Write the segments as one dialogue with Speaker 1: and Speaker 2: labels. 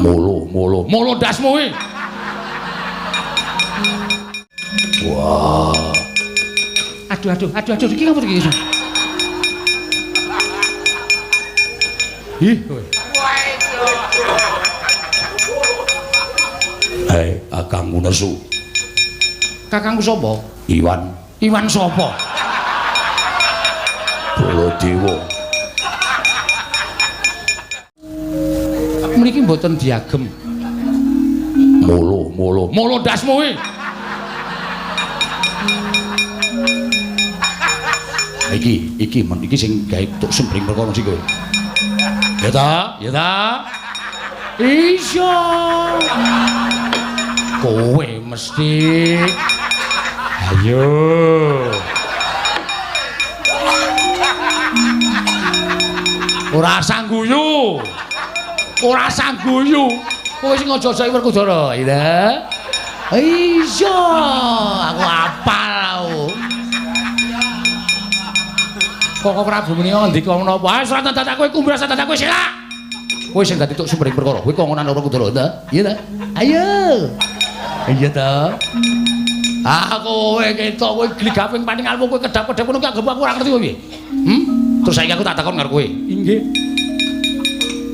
Speaker 1: Molo, molo, molo ndasmu kuwi. Wah.
Speaker 2: Aduh, aduh, aduh, aduh, iki apa iki?
Speaker 1: Ih, kowe. Hei, kakangku nesu.
Speaker 2: Kakangku sapa?
Speaker 1: Iwan.
Speaker 2: Iwan sapa?
Speaker 1: Baladewa.
Speaker 2: Mriki mboten diagem.
Speaker 1: Molo, molo,
Speaker 2: molo ndasmu kuwi.
Speaker 1: Iki, iki men iki sing gawe tuk sembring perkara sing kowe. Ya ta? Ya ta?
Speaker 2: Iya. Kowe mesti. Ayo. Ora sangguyu. Ora sangguyu. Kowe sing aja-aja Werkudara, ya. Iya, aku apal aku. Koko Prabu menika ngendika menapa? Ah, serat dadak kowe kumbras dadak kowe selak. Kowe sing dadi tuk sumbering perkara. Kowe kongonan Werkudara, ta? Iya ta? Ayo. Iya ta? Ah, kowe ketok kowe gligaping pating almu kowe kedap-kedap ngono ki anggap aku ora ngerti kowe piye. Hmm? Terus saiki aku tak takon karo kowe. Inggih.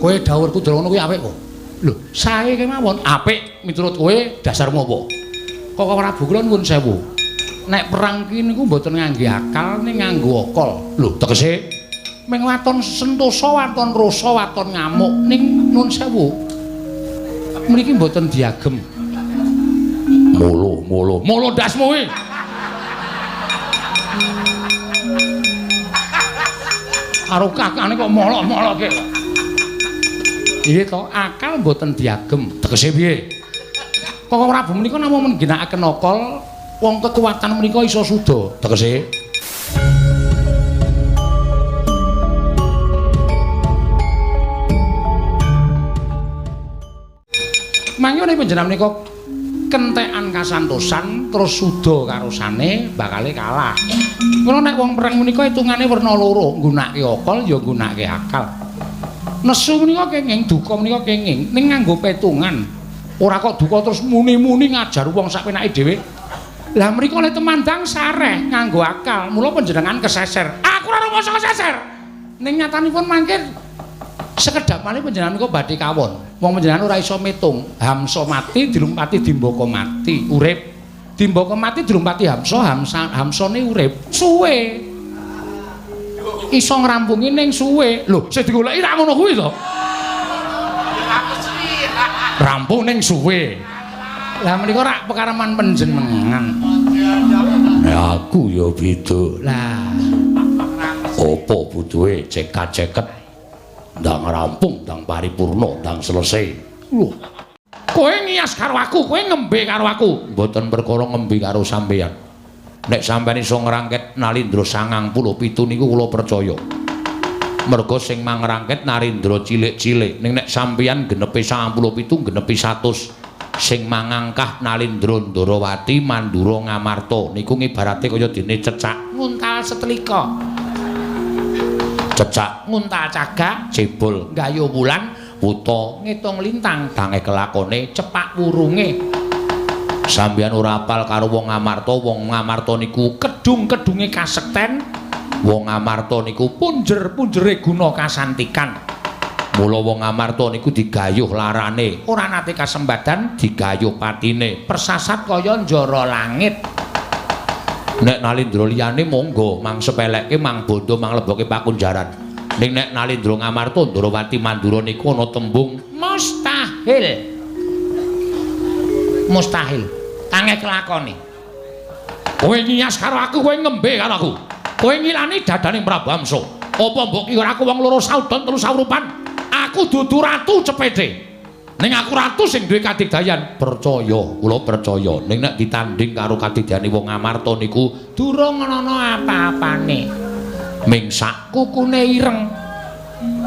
Speaker 2: Kowe dawuh Werkudara ngono kuwi apik kok. Lho, sae kemawon apik miturut kowe dasarmu apa? Koko Prabu kula nuwun sewu. Nek perang ki niku mboten ngangge akal ning nganggo akal. Lho, tegese ming waton sentosa, waton rasa, waton ngamuk ning nuwun sewu. Mriki mboten diagem.
Speaker 1: Molo, molo,
Speaker 2: molo ndasmu kuwi. Karo kakane kok molok-molokke. Iya to, akal mboten diagem.
Speaker 1: Tegese piye?
Speaker 2: Koko Prabu menika namung mengginakaken akal, wong kekuatan menika iso suda.
Speaker 1: Tegese
Speaker 2: mangke panjenengan menika kentekan kasantosan terus suda karosane bakale kalah. Mula nek wong perang menika hitungane werna loro, nggunakake akal ya nggunakake akal. Nesu menika kenging, duka menika kenging ning nganggo petungan. Ora kok duka terus muni-muni ngajar wong sak penake dhewe. Lah mriko le temandang sareh nganggo akal, mula panjenengan keseser. Aku ora rumangsa keseser. Ning nyatanipun mangke sekedhap malih panjenengan menika badhe kawon. Wong panjenengan ora iso metung. Hamsa mati dilumpati Dimbaka mati urip. Dimbaka mati dilumpati Hamsa, Hamsane urip. Suwe. Iso ngrampungi ning suwe. Lho, sing digoleki ra ngono kuwi to. Rampung ning suwe. Lah menika rak pekareman panjenengan.
Speaker 1: Nek aku ya beda.
Speaker 2: Lah,
Speaker 1: apa butuhe cekat-ceket ndang rampung, ndang paripurna, ndang selesai.
Speaker 2: Lho, kowe ngiyas karo aku, kowe ngembe karo aku.
Speaker 1: Mboten perkara ngembe karo sampeyan. Nek sampeyan iso ngrangket Nalindra 97 niku kula percaya. Merga sing mangrangket Narindra cilik-cilik, ning nek sampeyan genepi 97 genepi 100. Sing mangangkah Nalindra Ndorowati Mandura Ngamarta niku ngibarate kaya dene cecak
Speaker 2: nguntal setlika.
Speaker 1: Cecak
Speaker 2: nguntal cagak,
Speaker 1: cebol
Speaker 2: gayo wulan,
Speaker 1: wuta
Speaker 2: ngitung lintang,
Speaker 1: tange kelakone
Speaker 2: cepak wurunge.
Speaker 1: Sampeyan ora apal karo wong Ngamarta, wong Ngamarta niku
Speaker 2: kedung-kedunge kasekten,
Speaker 1: wong Ngamarta niku
Speaker 2: punjer-punjere guna kasantikan.
Speaker 1: Mula wong Ngamarta niku digayuh larane,
Speaker 2: ora nate kasembadan,
Speaker 1: digayuh patine,
Speaker 2: persasat kaya njara langit.
Speaker 1: Nek Nalindra liyane monggo mang sepelekke, mang bondo, mang leboke pakunjaran. Ning nek Nalindra Ngamarta Ndorowati Mandura niku ana tembung
Speaker 2: mustahil. Mustahil. Angel kelakone.
Speaker 1: Kowe ngiyas karo aku, kowe ngembe karo aku. Kowe ngilani dadane Prabu Hamsa. Apa mbok kira aku wong loro saudon telu saurupan? Aku dudu ratu cepete. Ning aku ratu sing duwe kadigdayan. Percaya, kula percaya. Ning nek ditanding karo kadigdayane wong Ngamarta niku
Speaker 2: durung ana apa-apane.
Speaker 1: Ming sak
Speaker 2: kukune ireng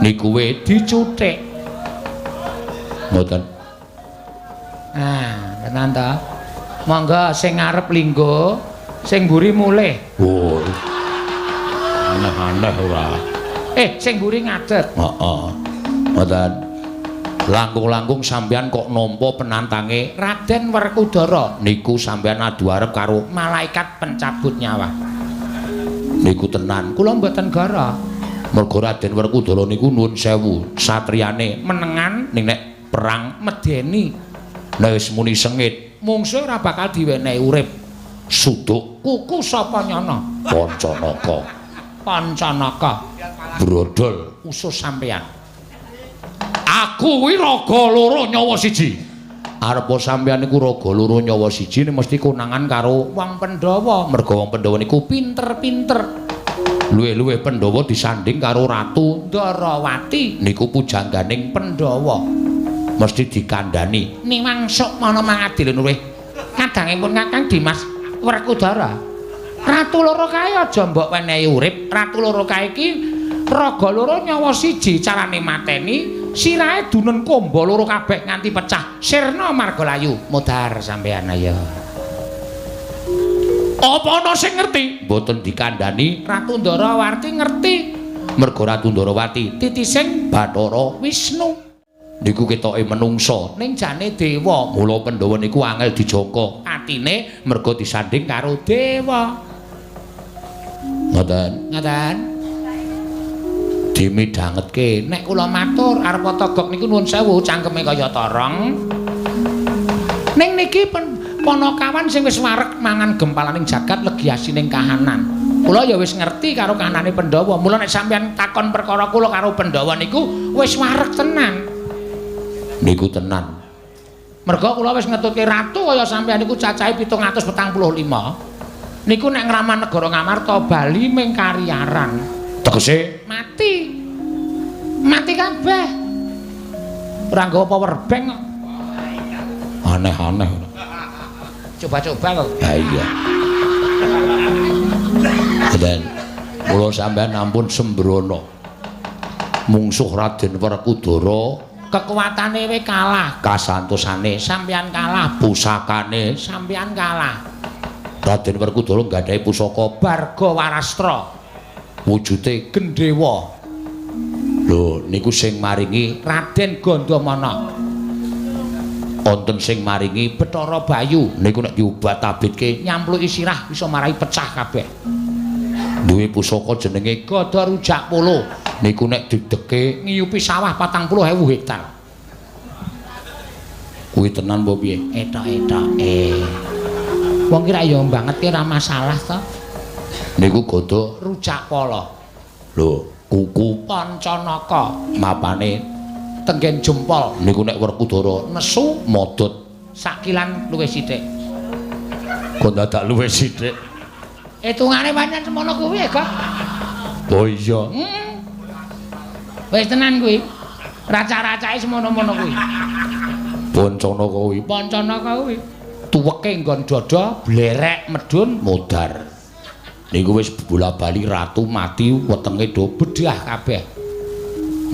Speaker 1: niku we
Speaker 2: dicuthik.
Speaker 1: Mboten.
Speaker 2: Ah, tenan to. Monggo sing ngarep linggo, sing mburi mulih.
Speaker 1: Oh. Aneh-aneh ora.
Speaker 2: Sing mburi ngadeg.
Speaker 1: Heeh. Mboten. Langkung-langkung sampeyan kok nampa penantange
Speaker 2: Raden Werkudara
Speaker 1: niku sampeyan adu arep karo
Speaker 2: malaikat pencabut nyawa.
Speaker 1: Niku tenan.
Speaker 2: Kula mboten gara.
Speaker 1: Mergo Raden Werkudara niku nuwun sewu, satriyane
Speaker 2: menengan
Speaker 1: ning nek perang
Speaker 2: medeni.
Speaker 1: Nek wis muni sengit,
Speaker 2: mungsuh ora bakal diwenehi urip.
Speaker 1: Suduk
Speaker 2: kuku sapa nyana?
Speaker 1: Pancanaka.
Speaker 2: Pancanaka.
Speaker 1: Brodol
Speaker 2: usus sampeyan.
Speaker 1: Aku kuwi raga loro nyawa siji. Arepa sampeyan niku raga loro nyawa siji mesti konangan karo
Speaker 2: wong Pandhawa.
Speaker 1: Mergo wong Pandhawa niku
Speaker 2: pinter-pinter.
Speaker 1: Luwih-luwih Pandhawa disanding karo Ratu
Speaker 2: Ndarawati
Speaker 1: niku pujangganing
Speaker 2: Pandhawa.
Speaker 1: Mesti dikandhani.
Speaker 2: Niwang sukmana mangadil luwih. Kadangipun Kakang Dimas Werkudara. Ratu loro kae aja mbok wenehi urip. Ratu loro kae iki raga loro nyawa siji, carane mateni sirahe dunen komba loro kabeh nganti pecah. Sirna margalayu. Modar sampeyan ayo.
Speaker 1: Apa ana sing ngerti? Mboten dikandhani.
Speaker 2: Ratu Ndarawati ngerti.
Speaker 1: Mergo Ratu Ndarawati
Speaker 2: titising
Speaker 1: Bathara
Speaker 2: Wisnu.
Speaker 1: Niku ketoke menungsa
Speaker 2: ning jane dewa.
Speaker 1: Mula Pandhawa niku angel dijangka
Speaker 2: atine
Speaker 1: mergo disanding
Speaker 2: karo dewa.
Speaker 1: Ngoten.
Speaker 2: Ngoten.
Speaker 1: Dimidhangetke.
Speaker 2: Nek kula matur arep togok niku nuwun sewu cangkeme kaya torong. Ning niki panakawan sing wis wareg mangan gempalaning jagat legi asining kahanan. Kula ya wis ngerti karo kahanane Pandhawa. Mula nek sampeyan takon perkara kula karo Pandhawa niku wis wareg tenan.
Speaker 1: Niku tenan.
Speaker 2: Mergo kula wis ngetutke ratu kaya sampeyan niku cacahe 745. Niku nek ngraman negara Ngamarta bali ming kariaran.
Speaker 1: Tegese
Speaker 2: mati. Mati kabeh. Ora nggawa power bank kok.
Speaker 1: Aneh-aneh.
Speaker 2: Coba-coba kok.
Speaker 1: Ha iya. Dan kula sampeyan ampun sembrono. Mungsuh Raden Werkudara
Speaker 2: kekuatane we kalah,
Speaker 1: kasantosane
Speaker 2: sampeyan kalah,
Speaker 1: pusakane
Speaker 2: sampeyan kalah.
Speaker 1: Raden Werkudara nggadahi pusaka
Speaker 2: Barga Warastra,
Speaker 1: wujude
Speaker 2: gendhewa.
Speaker 1: Lho niku sing maringi
Speaker 2: Raden Gandamana.
Speaker 1: Wonten sing maringi
Speaker 2: Bathara Bayu.
Speaker 1: Niku nek diobat-abitke
Speaker 2: nyampluki sirah bisa marai pecah kabeh.
Speaker 1: Duwe pusaka jenenge
Speaker 2: Gada Rujak Polo.
Speaker 1: Niku nek dideke
Speaker 2: ngiyupi sawah 40.000 hektar.
Speaker 1: Kuwi tenan apa piye?
Speaker 2: Etok-etoke. Wong ki ra ya banget ki ra masalah to.
Speaker 1: Niku Gada
Speaker 2: Rujak Polo.
Speaker 1: Lho, kuku
Speaker 2: Pancanaka
Speaker 1: mapane
Speaker 2: tenggen jempol.
Speaker 1: Niku nek Werkudara
Speaker 2: nesu
Speaker 1: modot
Speaker 2: sakilan luwih sithik.
Speaker 1: Kok dadak luwih sithik?
Speaker 2: Hitungane pancen semono kuwi kok.
Speaker 1: Oh iya.
Speaker 2: Wis tenan kuwi. Raca-racake semono-mono kuwi.
Speaker 1: Pancana kuwi.
Speaker 2: Pancana kuwi. Tuweke nggon dada blerek medun
Speaker 1: modar. Niku wis bola-bali ratu mati wetenge do
Speaker 2: bedah kabeh.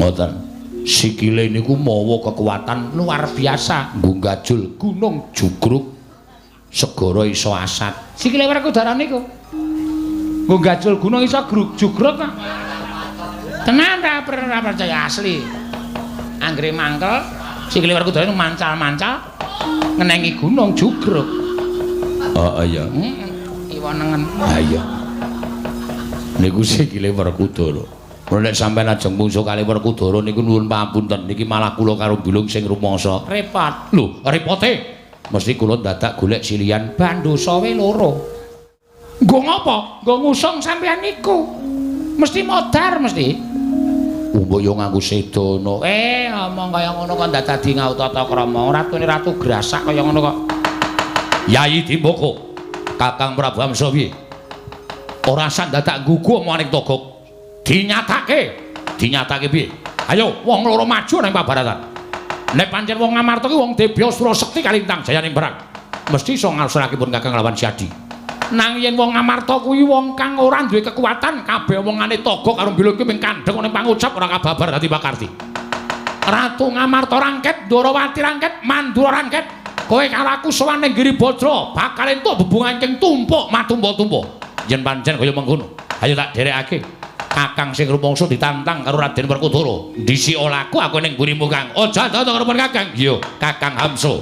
Speaker 1: Ngoten. Sikile niku mawa kekuatan
Speaker 2: luar biasa,
Speaker 1: nggo gajul
Speaker 2: gunung
Speaker 1: jugruk segara iso asat.
Speaker 2: Sikile Werkudara niku nggo gajul gunung iso jugruk kok. Tenan ra percaya asli. Anggere mangkel sikile Werkudara niku mancal-mancal ngenengi gunung jugruk.
Speaker 1: Heeh iya.
Speaker 2: Iwa nengen.
Speaker 1: Ha iya. Niku sikile Werkudara. Nek sampeyan ajeng mungsuh kali Werkudara niku nuwun pamunten niki malah kula karo Bilung sing rumangsa
Speaker 2: repot.
Speaker 1: Lho, repote. Mesti kula dadak golek silian
Speaker 2: bandosa we loro. Nggo ngapa? Nggo ngusung sampeyan niku. Mesti modar mesti.
Speaker 1: Mbok yo nganggo sedana.
Speaker 2: Ngomong kaya ngono kok ndak dadi ngautata krama. Ratune ratu grasak kaya ngono kok.
Speaker 1: Yayi Dimboko, Kakang Prabu Hamsa piye? Ora sak dadak nggugu omongane Togok. Dinyatake, dinyatake piye? Ayo wong loro maju nang pabaratan. Nek pancen wong Ngamarta ki wong Debya Sura Sekti kalintang jayaning perang, mesti iso ngalahake pun Kakang lawan Siadi. Nang yen wong Ngamarta kuwi wong kang ora duwe kekuatan, kabeh omongane Togok karo Bilung ki mung kandheng ning pangucap ora kababar dadi pakarti. Ratu Ngamarta rangket, Ndorowati rangket, Mandura rangket, kowe karo aku sowan ning Giribadra bakal entuk bebungan ing tumpuk matumpa-tumpa. Yen pancen kaya mengkono, ayo tak derekake. Kakang sing rumangsa ditantang karo Raden Werkudara. Dhisik laku aku ning mburimu, Kang. Aja ado karo Kakang. Iya, Kakang Hamsa.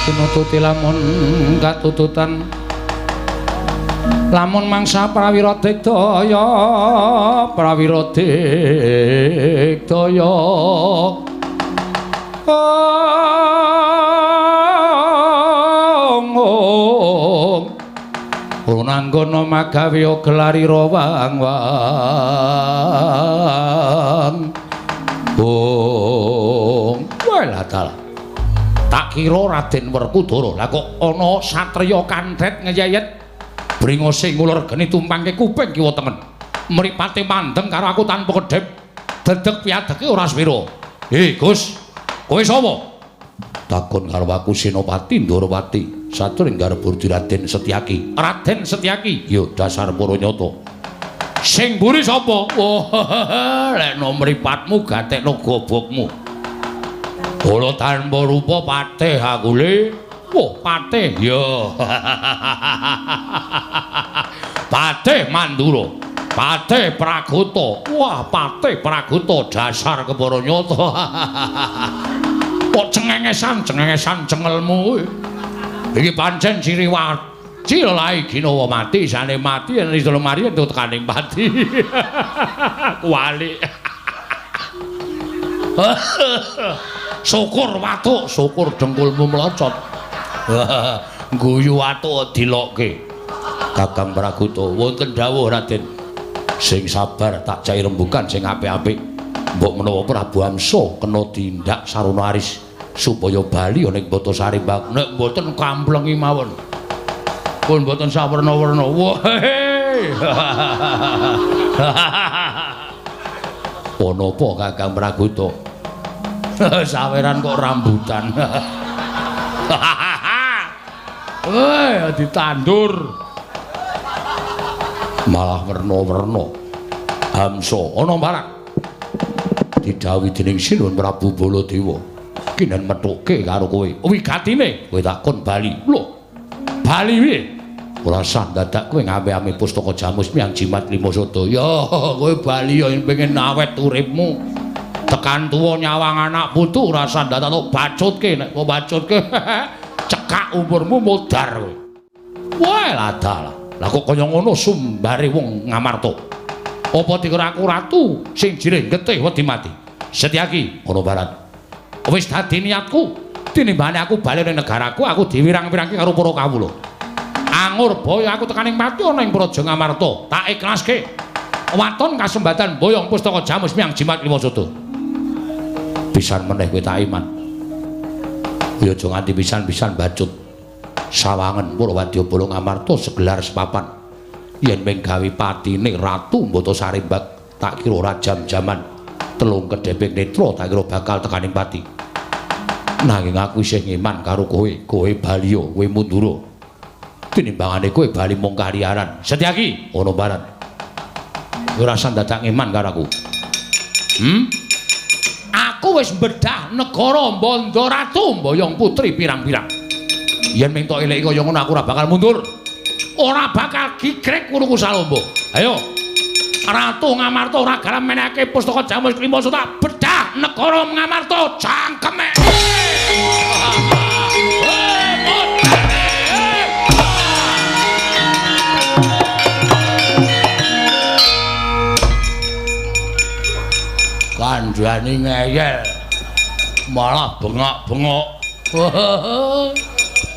Speaker 2: Tinututi lamun katututan lamun mangsa prawira digdaya prawira digdaya ong Purnanggana magawe gelarira wang wang ong walah dalah. Tak kira Raden Werkudara. Lah kok ana satriya kandhet ngeyeyet bringose ngulur geni tumpangke kuping kiwa tengen. Mripate mandeng karo aku tanpa kedhep. Dedeg piadege ora sepira. "He, Gus, kowe sapa?" Takon karo aku Senopati Ndorowati. Saturing garbo Raden Setyaki. Raden Setyaki, ya dasar para nyata. Sing mburi sapa? Oh, lekno mripatmu gatekno gobokmu. Kula tanpa rupa patih aku le. Wah, patih ya. Patih Mandura. Patih Pragota. Wah, patih Pragota dasar kepara nyata. Kok cengengesan, cengengesan cengelmu. Iki pancen ciri waci lelahi ginawa mati, sane mati yen iso lemari entuk tekaning pati. Kuwalik. Syukur watuk, syukur dengkulmu melocot. Guyu watuk dilokke. Kakang Pragota, wonten dawuh Raden. Sing sabar tak jai rembugan sing apik-apik. Mbok menawa Prabu Hamsa kena tindak sarana aris supaya bali ana ing Batasari Mbak. Nek mboten kamplengi mawon. Pun mboten sawerna-werna. Wah. Ana apa Kakang Pragota? Saweran kok rambutan. Weh, ditandur. Malah werna-werna. Hamsa ana marak. Didhawuhi dening Sinuwun Prabu Baladewa. Kinen methuke karo kowe. Wigatine kowe takon bali. Lho, bali piye? Ora sah dadak kowe ngame-ame pustaka Jamus miyang jimat lima sada. Ya, kowe bali ya pengen awet uripmu. Tekan tuwa nyawang anak putu ora sah dadak tok bacutke. Nek kok bacutke cekak umurmu modar kowe. Wah, ladalah. Lah kok kaya ngono sumbare wong Ngamarta. Apa dikira aku ratu sing jirih getih wedi mati? Setyaki ana barat. Wis dadi niatku tinimbane aku bali ning negaraku, aku diwirang-wirangke karo para kawula. Angur boyo aku tekaning pati ana ing Praja Ngamarta. Tak ikhlaske. Waton kasembatan boyong pustaka Jamus miyang jimat lima sada. Pisan meneh kowe tak iman. Ya aja nganti pisan-pisan bacut. Sawangen para wadyabala Ngamarta segelar sepapan. Yen mung gawe patine Ratu Batasari Mbak, tak kira ora jam-jaman telung kedheping netra tak kira bakal tekaning pati.
Speaker 1: Nanging aku isih ngeman karo kowe, kowe baliya, kowe mundura. Tinimbangane kowe bali mung kaliaran. Setyaki, ana baran. Ora usah dadak ngeman karo aku. Aku wis bedah negara Bandha Ratu mboyong putri pirang-pirang. Yen ming tok eleki kaya ngono aku ora bakal mundur. Ora bakal gigrek wuruku Salombo. Ayo. Ratu Ngamarta ora garam menehake pustaka Jamus Klima tak bedah negara Ngamarta cangkeme. Kandhane ngeyel malah bengak-bengok.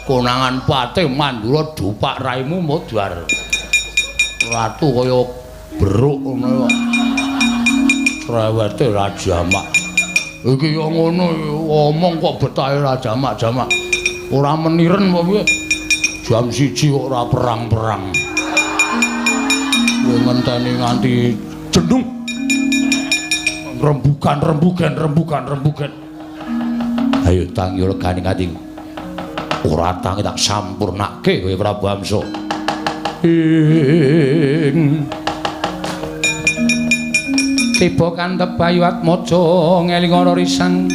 Speaker 1: Konangan Patih Mandura dupak raimu modar. Ratu kaya beruk ngono kok. Crewete ra jamak. Iki ya ngono omong kok betahe ra jamak-jamak. Ora meniren apa piye? Jam 1 kok ora perang-perang. Kowe ngenteni nganti jendung. Rembugan, rembugan, rembugan, rembugan. Ayo tangi legane atiku. Ora tangi tak sampurnake kowe Prabu Amsa. Ing
Speaker 2: tiba kantep Bayu Atmaja ngeling ana risang.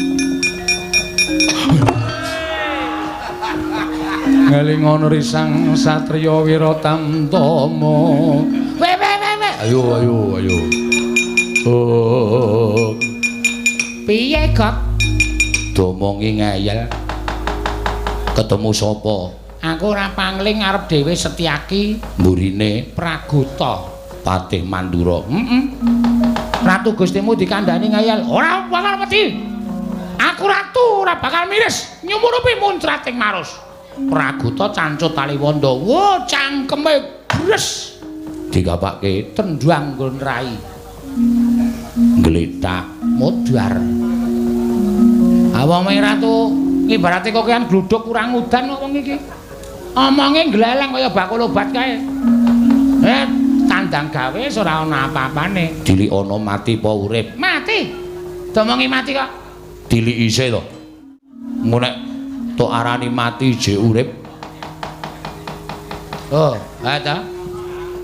Speaker 2: Ngeling ana risang satriya Wiratamtama. We we we we.
Speaker 1: Ayo ayo ayo. Oh.
Speaker 2: Piye, Gok?
Speaker 1: Domongi ngeyel. Ketemu sapa?
Speaker 2: Aku ora pangling arep dhewe Setyaki
Speaker 1: mburine
Speaker 2: Pragota
Speaker 1: Patih Mandura.
Speaker 2: Heeh. Ratu Gustimu dikandhani ngeyel, ora bakal wedi. Aku ratu ora bakal miris, nyumurupi muncrat ing marus. Pragota cancut taliwondo. Wo cangkeme bres.
Speaker 1: Digapake
Speaker 2: tendang nggon rai.
Speaker 1: Glethak
Speaker 2: modar. Awong ratu ibarate kokean gluduk kurang udan kok wong iki. Omonge gleleng kaya bakul obat kae. Tandang gawe ora ana apa-apane.
Speaker 1: Dilik ana mati apa urip?
Speaker 2: Mati. Domongi mati kok.
Speaker 1: Dilik isih to. Engko nek tok arani mati jek urip.
Speaker 2: Oh, ha ta?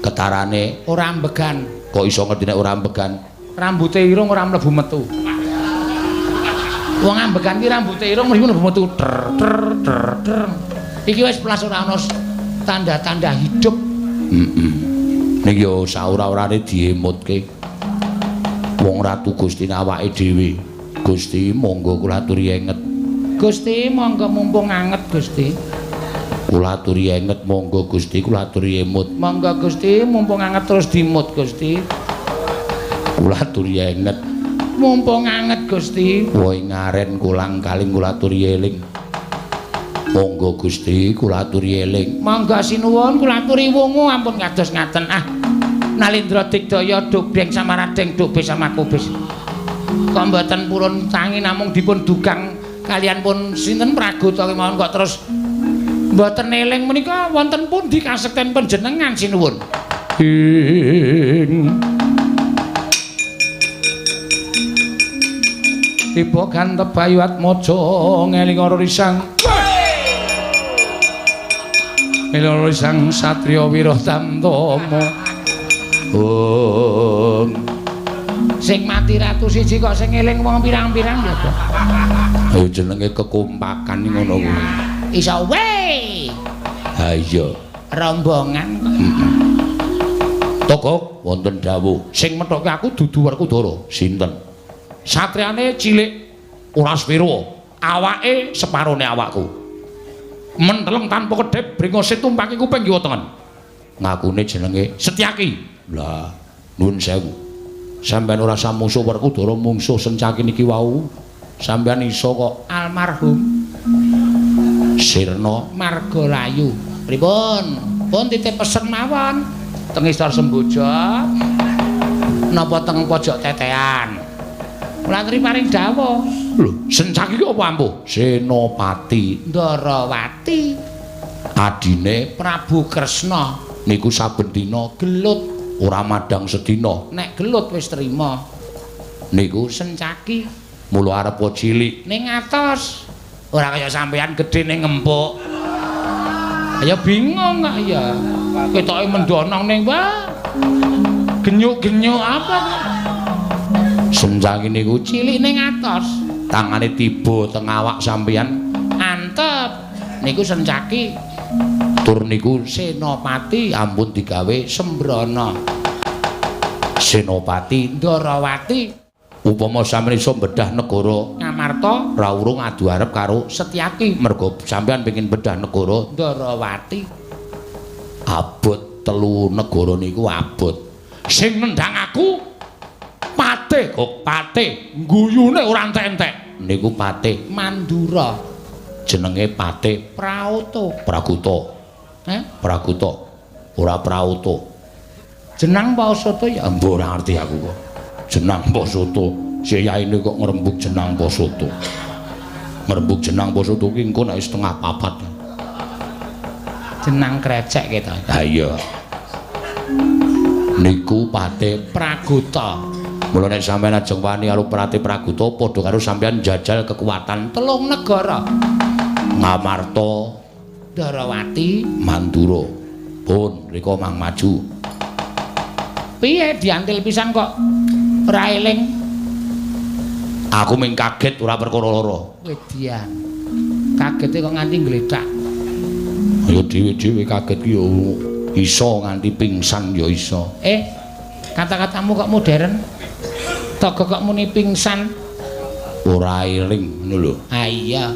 Speaker 1: Ketarane
Speaker 2: ora ambegan.
Speaker 1: Kok iso ngerti nek ora ambegan?
Speaker 2: Rambute irung ora mlebu metu. Wong ambegan ki rambute irung mlebu metu ter ter ter ter. Iki wis plas ora ana tanda-tanda hidup.
Speaker 1: Heeh. Ning yo saura-urane diemutke. Wong Ratu Gusti awake dhewe. Gusti monggo kula aturi enget.
Speaker 2: Gusti monggo mumpung anget Gusti.
Speaker 1: Kula aturi enget monggo Gusti kula aturi emut.
Speaker 2: Monggo Gusti mumpung anget terus dimut Gusti.
Speaker 1: Kula aturi enget.
Speaker 2: Mumpung anget Gusti.
Speaker 1: Wohe ngaren kulang kaling kula aturi eling. Monggo Gusti kula aturi eling.
Speaker 2: Monggo sinuwun kula aturi wungu ampun kados ngaten. Ah. Nalindra digdaya dobeng samaradeng dobe samakubis. Kok mboten purun tangi namung dipun dugang kalian pun sinten Pragota kemawon kok terus mboten eling menika wonten pundi kasekten panjenengan sinuwun.
Speaker 1: Ing
Speaker 2: tiba gantep Bayu Atmaja ngeling ana risang. Ngeling ana risang satriya Wiratamtama.
Speaker 1: Oh.
Speaker 2: Sing mati ratu siji kok sing eling wong pirang-pirang ya, Dok.
Speaker 1: Ayo jenenge kekompakan ngono kuwi.
Speaker 2: Iso we.
Speaker 1: Ha iya.
Speaker 2: Rombongan kok.
Speaker 1: Togok wonten dawuh. Sing methoke aku dudu Werkudara. Sinten? Satriyane cilik ora sepiro, awake separone awakku. Menteleng tanpa kedhep bringose tumpaki kuping kiwa tengen. Ngakune jenenge Setyaki. Lah, nuwun sewu. Sampeyan ora samusuh Werkudara mungsuh Sencaki niki wau. Sampeyan iso kok
Speaker 2: almarhum
Speaker 1: Sirna
Speaker 2: Margalayu. Pripun? Pun titip pesen mawon. Teng Istor Semboja napa teng pojok tetean. Kula aturi paring dawuh.
Speaker 1: Lho, Sencaki ki apa ampuh? Senopati
Speaker 2: Ndarawati.
Speaker 1: Adine
Speaker 2: Prabu Kresna
Speaker 1: niku saben dina
Speaker 2: gelut
Speaker 1: ora madang sedina.
Speaker 2: Nek gelut wis trima.
Speaker 1: Niku
Speaker 2: Sencaki
Speaker 1: mula arep cilik
Speaker 2: ning atos. Ora kaya sampean gedhe ning ngempuk. Ya bingung kok ya. Ketoke mendonong ning wah. Genyuk-genyuk apa kok.
Speaker 1: Sencaki niku
Speaker 2: cilik ning atos.
Speaker 1: Tangane tiba teng awak sampean
Speaker 2: antep. Niku Sencaki.
Speaker 1: Tur niku
Speaker 2: Senopati
Speaker 1: ampun digawe
Speaker 2: sembrono.
Speaker 1: Senopati
Speaker 2: Ndarawati.
Speaker 1: Upama sampeyan iso bedah negara
Speaker 2: Ngamarta
Speaker 1: ra urung adu arep karo
Speaker 2: Setyaki
Speaker 1: mergo sampeyan pengin bedah negara
Speaker 2: Ndarawati.
Speaker 1: Abot telu negara niku abot.
Speaker 2: Sing nendang aku Patih kok Patih guyune ora entek-entek.
Speaker 1: Niku Patih
Speaker 2: Mandura.
Speaker 1: Jenenge Patih
Speaker 2: Praoto.
Speaker 1: Praguta.
Speaker 2: Heh?
Speaker 1: Praguta. Ora Praoto.
Speaker 2: Jenang apa soto ya?
Speaker 1: Embo ora ngerti aku kok. Jenang apa soto? Siyaine kok ngrembug jenang apa soto. Ngrembug jenang apa soto ki engko nek 3:30.
Speaker 2: Jenang krecek gitu.
Speaker 1: Ha iya. Niku Patih
Speaker 2: Praguta.
Speaker 1: Mula nek sampeyan ajeng wani karo Patih Praguta padha karo sampeyan njajal kekuatan
Speaker 2: telung negara.
Speaker 1: Ngamarta,
Speaker 2: Ndarawati,
Speaker 1: Mandura. Pun rika mang maju.
Speaker 2: Piye diantil pisan kok ora eling?
Speaker 1: Aku ming kaget ora perkara loro.
Speaker 2: Wedian. Kagete kok nganti nglethak.
Speaker 1: Ya dhewe-dhewe kaget ki yo iso nganti pingsan ya iso.
Speaker 2: Kata-katamu kok modern? Togo kok muni pingsan?
Speaker 1: Ora eling ngono lho.
Speaker 2: Ha iya.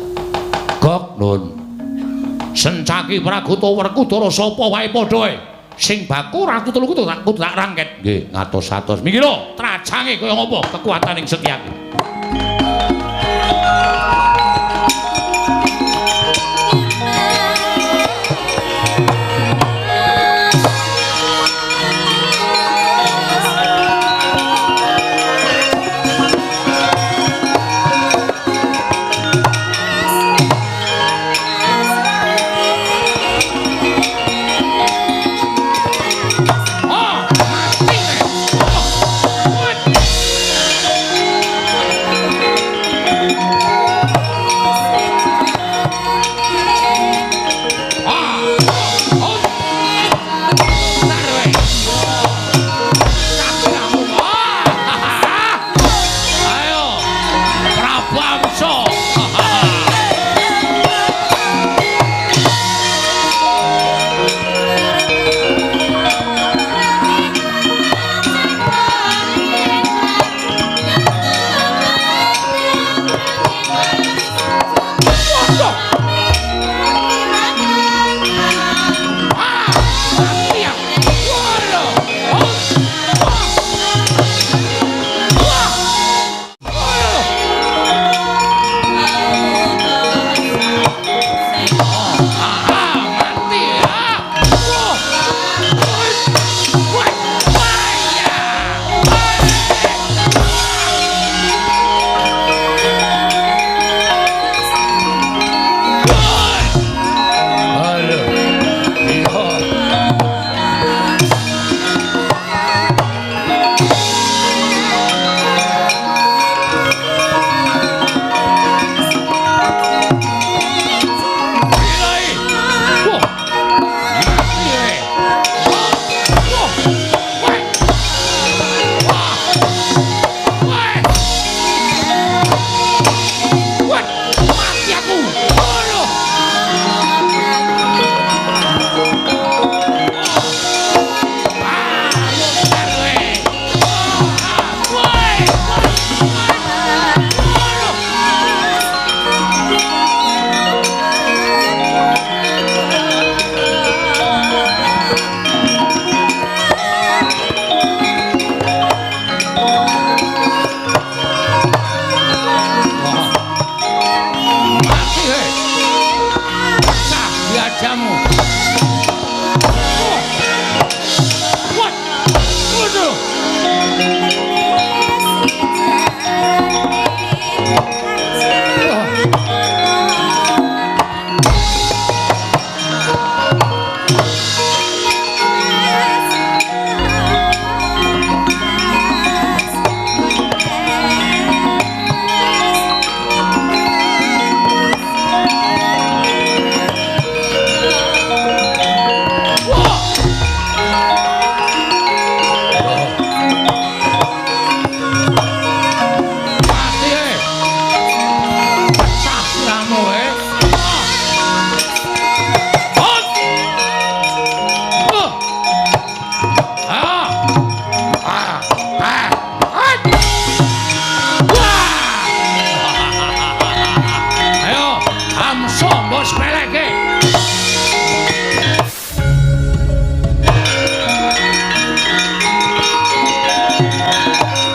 Speaker 1: Gok nun. Sencaki Praguta Werkudara sapa wae padhae. Sing baku ratu telu kudu tak rangket. Nggih, ngatos-atos. Mikira trajange kaya ngapa kekuatan ing Setyaki.
Speaker 2: Oh, mati. Oh.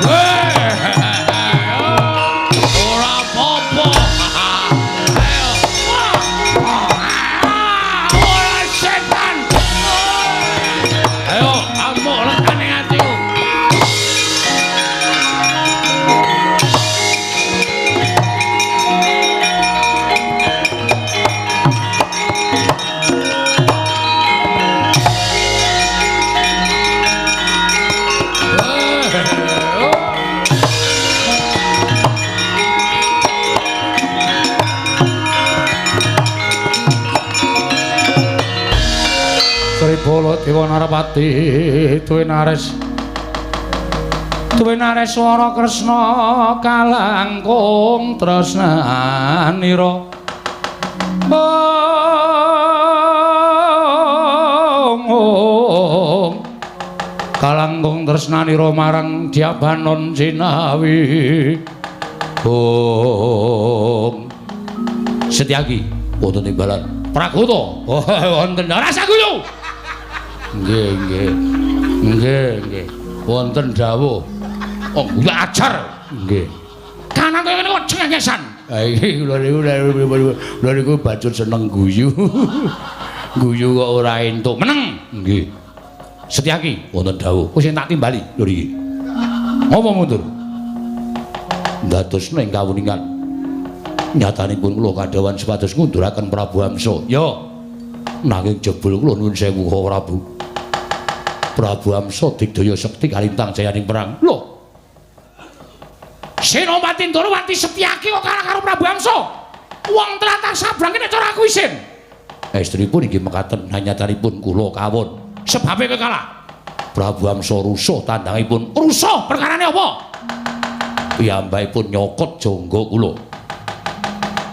Speaker 1: Ora apa-apa. Ayo. Ora setan. Ayo, amuk lekane atiku. Sribala Dewa Narapati tuwinares tuwinares swara Kresna kalangkung tresnanira. Ong kalangkung tresnanira marang Dyabanon Jinawi. Ong Setyaki wonten timbalan Pragoto. Oh, wonten ora saguyu. Nggih, nggih. Nggih, nggih. Wonten dawuh. Oh, ya ajar. Nggih. Kanan kaya ngene kok cengengesan. Ha iki kula niku bacut seneng guyu. Guyu kok ora entuk. Meneng. Nggih. Setyaki wonten dawuh. Wis tak timbali lho iki. Ngopo mundur? Ndadosna ing kawuningan. Nyatanipun kula kadhawan supados ngunduraken Prabu Hamsa. Ya. Nanging jebul kula nuwun sewu Prabu. Prabu Hamsa digdaya sekti kalintang jayaning perang. Lho. Senopati Ndorowati Setyaki kok kalah karo Prabu Hamsa. Wong tlatah sabrang kene cara aku isin. Estripun inggih mekaten nyatanipun kula kawon. Sebabe kowe kalah. Prabu Hamsa rusuh tandangipun. Rusuh perkarane apa? Piyambakipun nyokot jangga kula.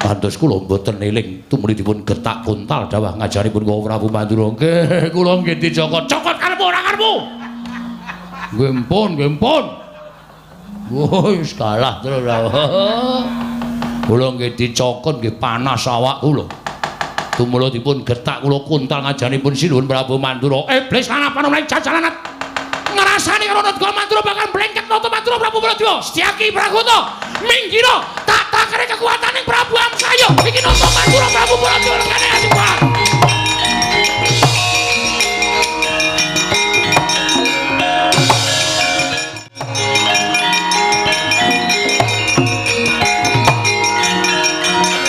Speaker 1: Kantos kula mboten eling tumuli dipun getak kuntal dawah ngajaripun Kang Prabu Mandura. Nggih, kula nggih dicokot. Cokot karepmu ora karepmu. Nggih mpun, nggih mpun. Wis kalah terus. Kula nggih dicokot nggih panas awak kula. Tumula dipun getak kula kuntal ngajaripun Sinuwun Prabu Mandura. Iblis lan panomlaing jajalanat. Ngrasani karo Nata Mandura bakal blengket Nata Mandura Prabu Baladewa. Setyaki Pragoto minggiro tak takare kekuataning Prabu Hamsa. Ayo iki Nata Mandura Prabu Baladewa lekane atiku.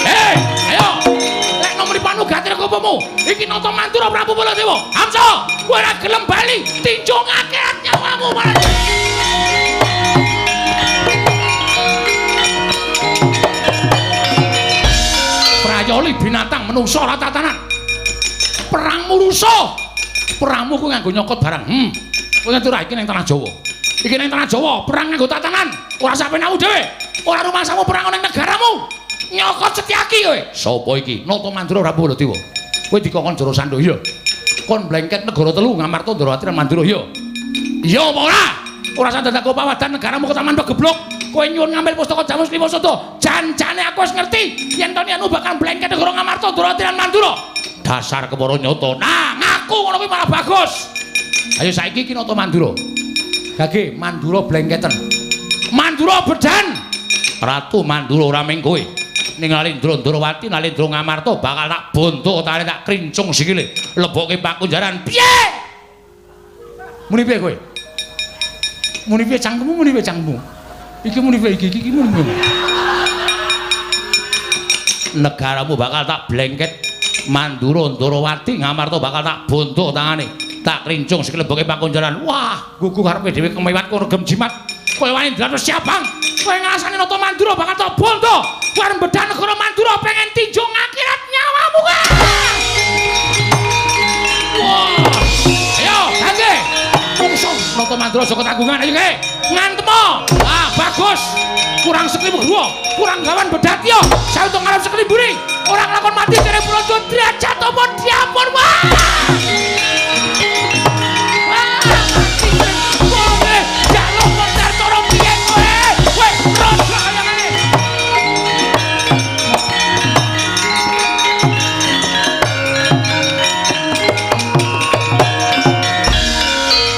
Speaker 1: Hei, ayo. Lek nomor panugatire kopomu. Iki Nata Mandura Prabu Baladewa. Hamsa, kowe ora gelem bali, tinjung akhirat nyawamu marang. Prayoli binatang menungso ora tatanan. Perangmu rusuh. Perangmu kuwi nganggo nyokot barang. Kowe ngerti ora iki ning tanah Jawa. Iki ning tanah Jawa, perang nganggo tatanan. Ora sapenamu dhewe. Ora rumangsamu perang ning negaramu. Nyokot Setyaki kowe. Sapa iki? Nata Mandura Prabu Baladewa. Kowe dikongkon Jara Sandha iya. Kon blengket negara telu Ngamarta Ndrawati lan Mandura iya. Iya apa ora? Ora usah dadak pawadan negaramu ketaman pegeblok. Kowe nyuwun ngambil pustaka Jamus Lima Sada. Janjane aku wis ngerti yen to anu bakal blengket negara Ngamarta Ndrawati lan Mandura. Dasar kepara nyata. Nah, ngaku ngono kuwi malah bagus. Ayo saiki iki Nata Mandura. Gage Mandura blengketen. Mandura bedan. Ratu Mandura ora ming kowe. Ning Nalindra Ndrawati, Nalindra Ngamarta bakal tak bonto tare tak krincung sikile. Lebokke pakunjaran. Piye? Muni piye kowe? Muni piye cangkemmu, muni piye cangkemmu? Iki muni piye iki iki muni piye? Negaramu bakal tak blengket. Mandura Ndrawati Ngamarta bakal tak bonto tangane. Tak krincung sikile lebokke pakunjaran. Wah, gugu karepe dhewe kemewat kono regem jimat. Kowe wani ndratos siabang. Kowe ngrasani Nata Mandura bakal tak bonto. Kowe arep bedah negara Mandura pengen tinjung akhirat nyawamu kan. Wah. Ayo, gangge. Mungsuh Nata Mandura aja ketanggungan ayo ge. Ngantemo. Ah, bagus. Kurang seklibu gua, kurang gawan bedatya. Sautung ngarep sekliburi. Ora nglakon mati jare Praja derajat apa diapun. Wah. Wah, mati. Kowe jaluk kontar cara piye kowe? Kowe raja kaya ngene.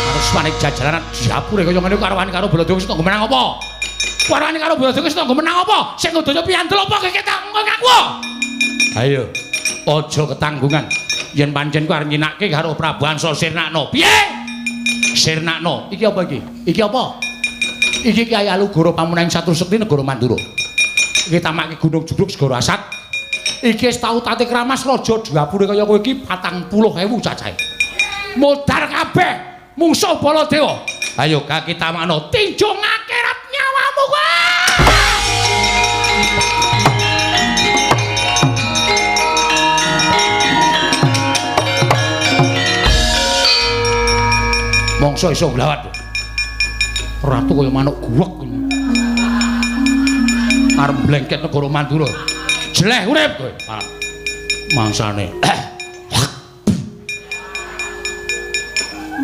Speaker 1: Harus manik jajaran diapura.
Speaker 2: Dapure kaya ngene karo wani karo Baladewa wis tanggo menang apa? Warane karo Baladewa wis tanggo menang apa? Sing ngudaya piyandel apa keketak ngaku? Ayo, aja ketanggungan. Yen pancen ku arep nyinake karo Prabu Ansa Sirnakna. Piye? Sirnakna. Iki apa iki? Iki apa? Iki Kyai Alugoro pamunahing Satru Sekti Negara Mandura. Iki tamake Gunung Jugruk Segara Asat. Iki wis tau tate kramas raja dapure kaya kowe iki 40.000 cacahe. Modar kabeh mungsuh Baladewa. Ayo kaki tamakno tinjung akhirat nyawamu kowe. Mongso iso nglawat. Ratu kaya manuk guwek. Arep blengket negara Mandura. Jeleh urip kowe. Mangsane.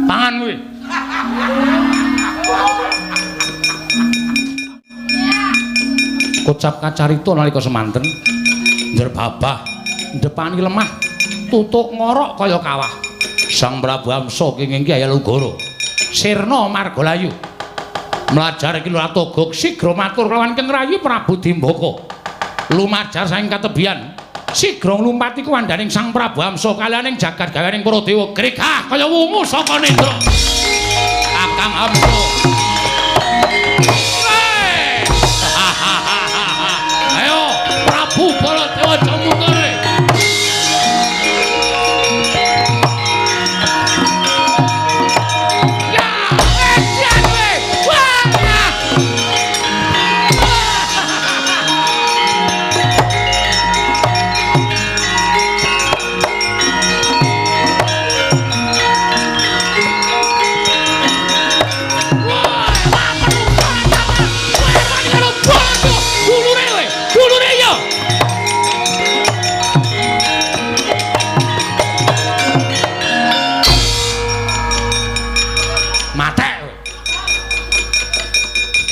Speaker 2: Pangan kuwi. Kocap kacarita nalika semanten njerbabah ndepani lemah tutuk ngorok kaya kawah. Sang Prabu Amsa kenging Kyai Alugoro sirna margalayu mlajar iki Latogog sigra matur kelawan Keng Rayi Prabu Dimbaka lumajar saking katebian sigra nglumpati kuwandaning Sang Prabu Amsa kaliyaning jagat gawening para dewa gregah kaya wungu saka nendra Kakang Amsa. Ayo Prabu Baladewa aja mundur.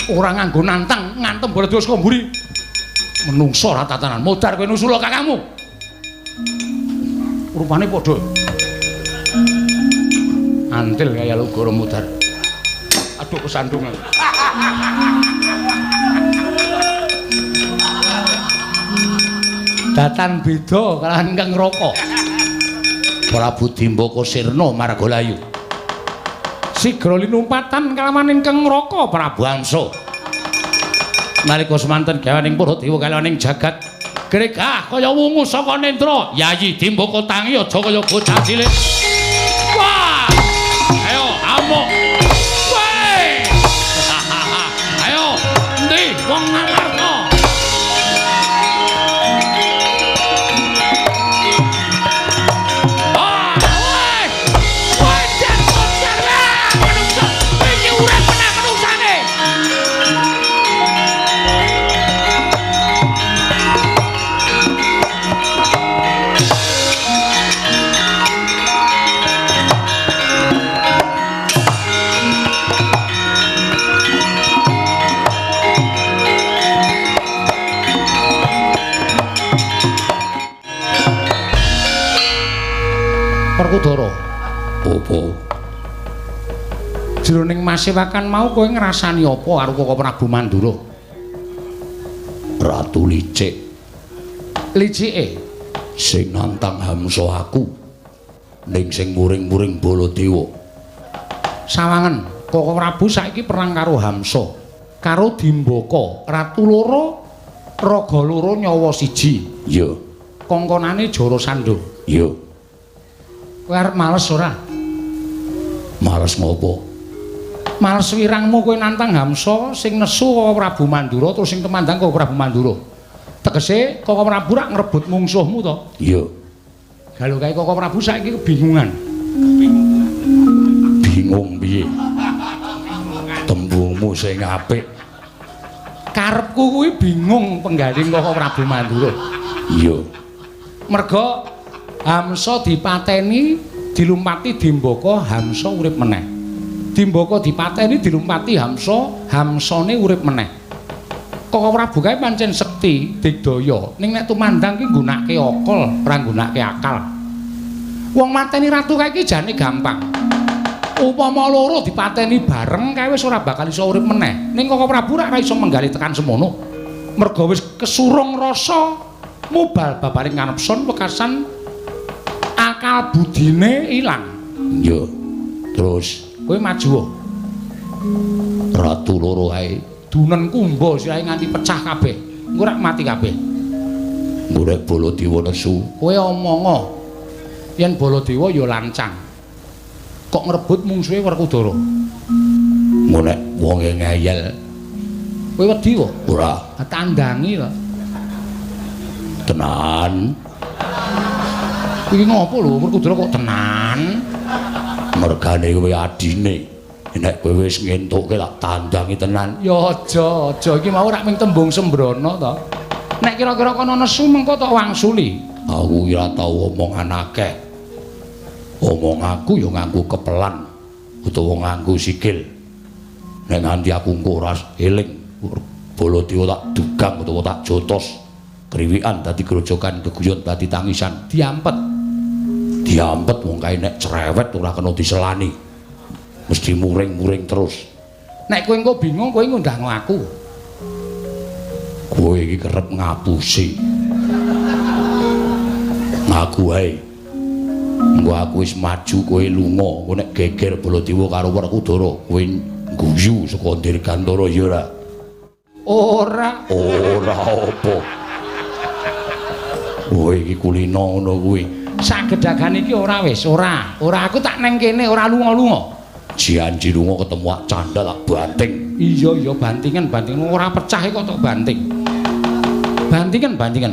Speaker 2: Ora nganggo nantang, ngantem Baladewa saka mburi. Menungso ora tatanan. Modar kowe nusula kakangmu. Rupane padha. Antil kaya Alugoro modar. Aduh kesandungan. Datan beda kalahan Kang Raka. Prabu Dimbaka sirna margalayu. Sigra linumpatan kalawan ingkang Raka Prabu Amsa. Nalika semanten gawaning para dewa kalawaning jagat gregah kaya wungu saka nendra. Yayi Dimbaka tangi aja kaya bocah cilik. Wah! Ayo amuk. Weh! Ayo endi wong Ngamarta? Werkudara. Apa? Jroning masewakan mau kowe ngrasani apa karo Koko Prabu Mandura?
Speaker 1: Ratu licik.
Speaker 2: Licike
Speaker 1: sing nantang hamsa aku ning sing muring-muring Baladewa.
Speaker 2: Sawangen, Koko Prabu saiki perang karo Hamsa, karo Dimbaka, ratu loro, raga loro nyawa siji.
Speaker 1: Iya.
Speaker 2: Kongkonane Jarasandha.
Speaker 1: Iya.
Speaker 2: Kowe arep males ora?
Speaker 1: Males ngopo?
Speaker 2: Males wirangmu kowe nantang Hamsa sing nesu Koko Prabu Mandura terus sing temandang Koko Prabu Mandura. Tegese Koko Prabu rak ngrebut mungsuhmu to?
Speaker 1: Iya.
Speaker 2: Galo kae Koko Prabu saiki kebingungan.
Speaker 1: Bingung piye? Tembungmu sing apik.
Speaker 2: Karepku kuwi bingung penggaling Koko Prabu Mandura.
Speaker 1: Iya.
Speaker 2: Merga Hamsa dipateni, dilumpati Dimbaka, Hamsa urip meneh. Dimbaka dipateni, dilumpati Hamsa, Hamsane urip meneh. Koko Prabu kae pancen sekti, digdaya. Ning nek tumandang ki nggunakake akal, ora nggunakake akal. Wong mateni ratu kae iki jane gampang. Upama loro dipateni bareng kae wis ora bakal iso urip meneh. Ning Koko Prabu ora iso menggali tekan semono. Merga wis kesurung rasa mubal babaring kanepson wekasan akal budine ilang.
Speaker 1: Iya. Terus
Speaker 2: kowe maju.
Speaker 1: Ratu loro ae
Speaker 2: dunen kumba sirahe nganti pecah kabeh. Engko rak mati kabeh.
Speaker 1: Ngurek Baladewa nesu.
Speaker 2: Kowe omongo yen Baladewa ya lancang. Kok ngrebut mungsuhe Werkudara?
Speaker 1: Engko nek wonge ngeyel.
Speaker 2: Kowe wedi kok?
Speaker 1: Ora.
Speaker 2: Tandangi lho.
Speaker 1: Tenan.
Speaker 2: Iki ngopo lho Werkudara kok tenan?
Speaker 1: Mergane kowe adine. Nek kowe wis ngentukke tak tandangi tenan.
Speaker 2: Ya aja, aja iki mau rak ming tembung sembrono to. Nek kira-kira kono nesu mengko tok wangsuli.
Speaker 1: Aku ora tau omongan akeh. Omong aku ya nganggo kepelan utawa nganggo sikil. Nek nganti aku engko ora eling Baladewa tak dugang utawa tak jotos. Kriwikan dadi grojogan, geguyon dadi tangisan.
Speaker 2: Diampet.
Speaker 1: Diampet wong kae nek cerewet ora kena diselani. Mesti muring-muring terus.
Speaker 2: Nek kowe engko bingung kowe ngundang aku.
Speaker 1: Kowe iki kerep ngapusi. Ngaku wae. Engko aku wis maju kowe lunga, engko nek geger Baladewa karo Werkudara, kowe guyu saka Dirgantara ya ora?
Speaker 2: Ora.
Speaker 1: Ora apa. Kowe iki kulino ngono kuwi.
Speaker 2: Sak gedhagan iki ora wis, ora. Ora aku tak neng kene ora lunga-lunga.
Speaker 1: Janji lunga ketemu ak candha tak banting.
Speaker 2: Iya iya bantingan bantingan ora pecah kok tok banting. Bantingan bantingan.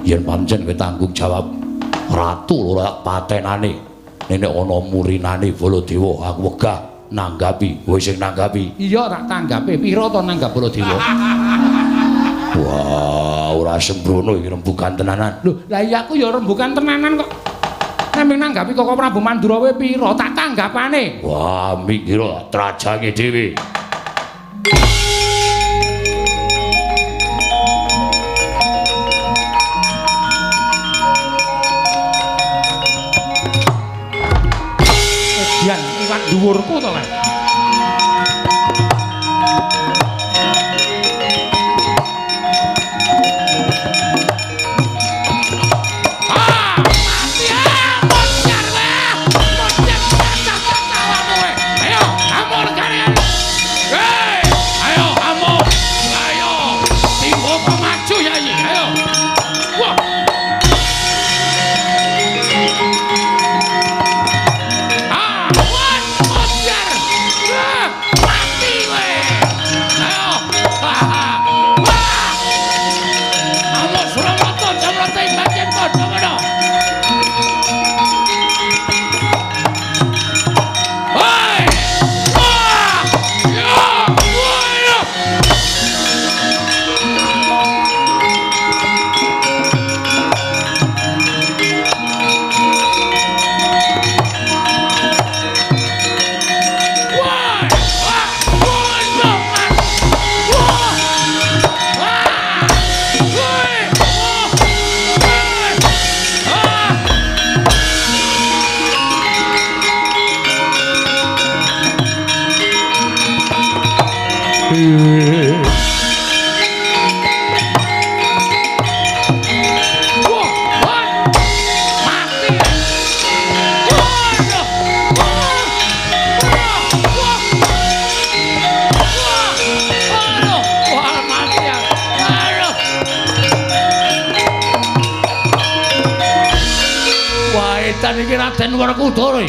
Speaker 1: Yen pancen kowe tanggung jawab ratu ora tak patenane. Nek ana murinane Baladewa aku wegah nanggapi. Kowe sing nanggapi.
Speaker 2: Iya tak tanggape. Pira to nanggap Baladewa?
Speaker 1: Wah, ora sembrono iki rembugan tenanan.
Speaker 2: Lho, lah iya aku ya rembugan tenanan kok. Nek nanggapi Koko Prabu Mandura kowe pira? Tak tanggapane.
Speaker 1: Wah, mikir trajange dhewe.
Speaker 2: Edian iwak dhuwurku to, Mas. Raden Werkudara.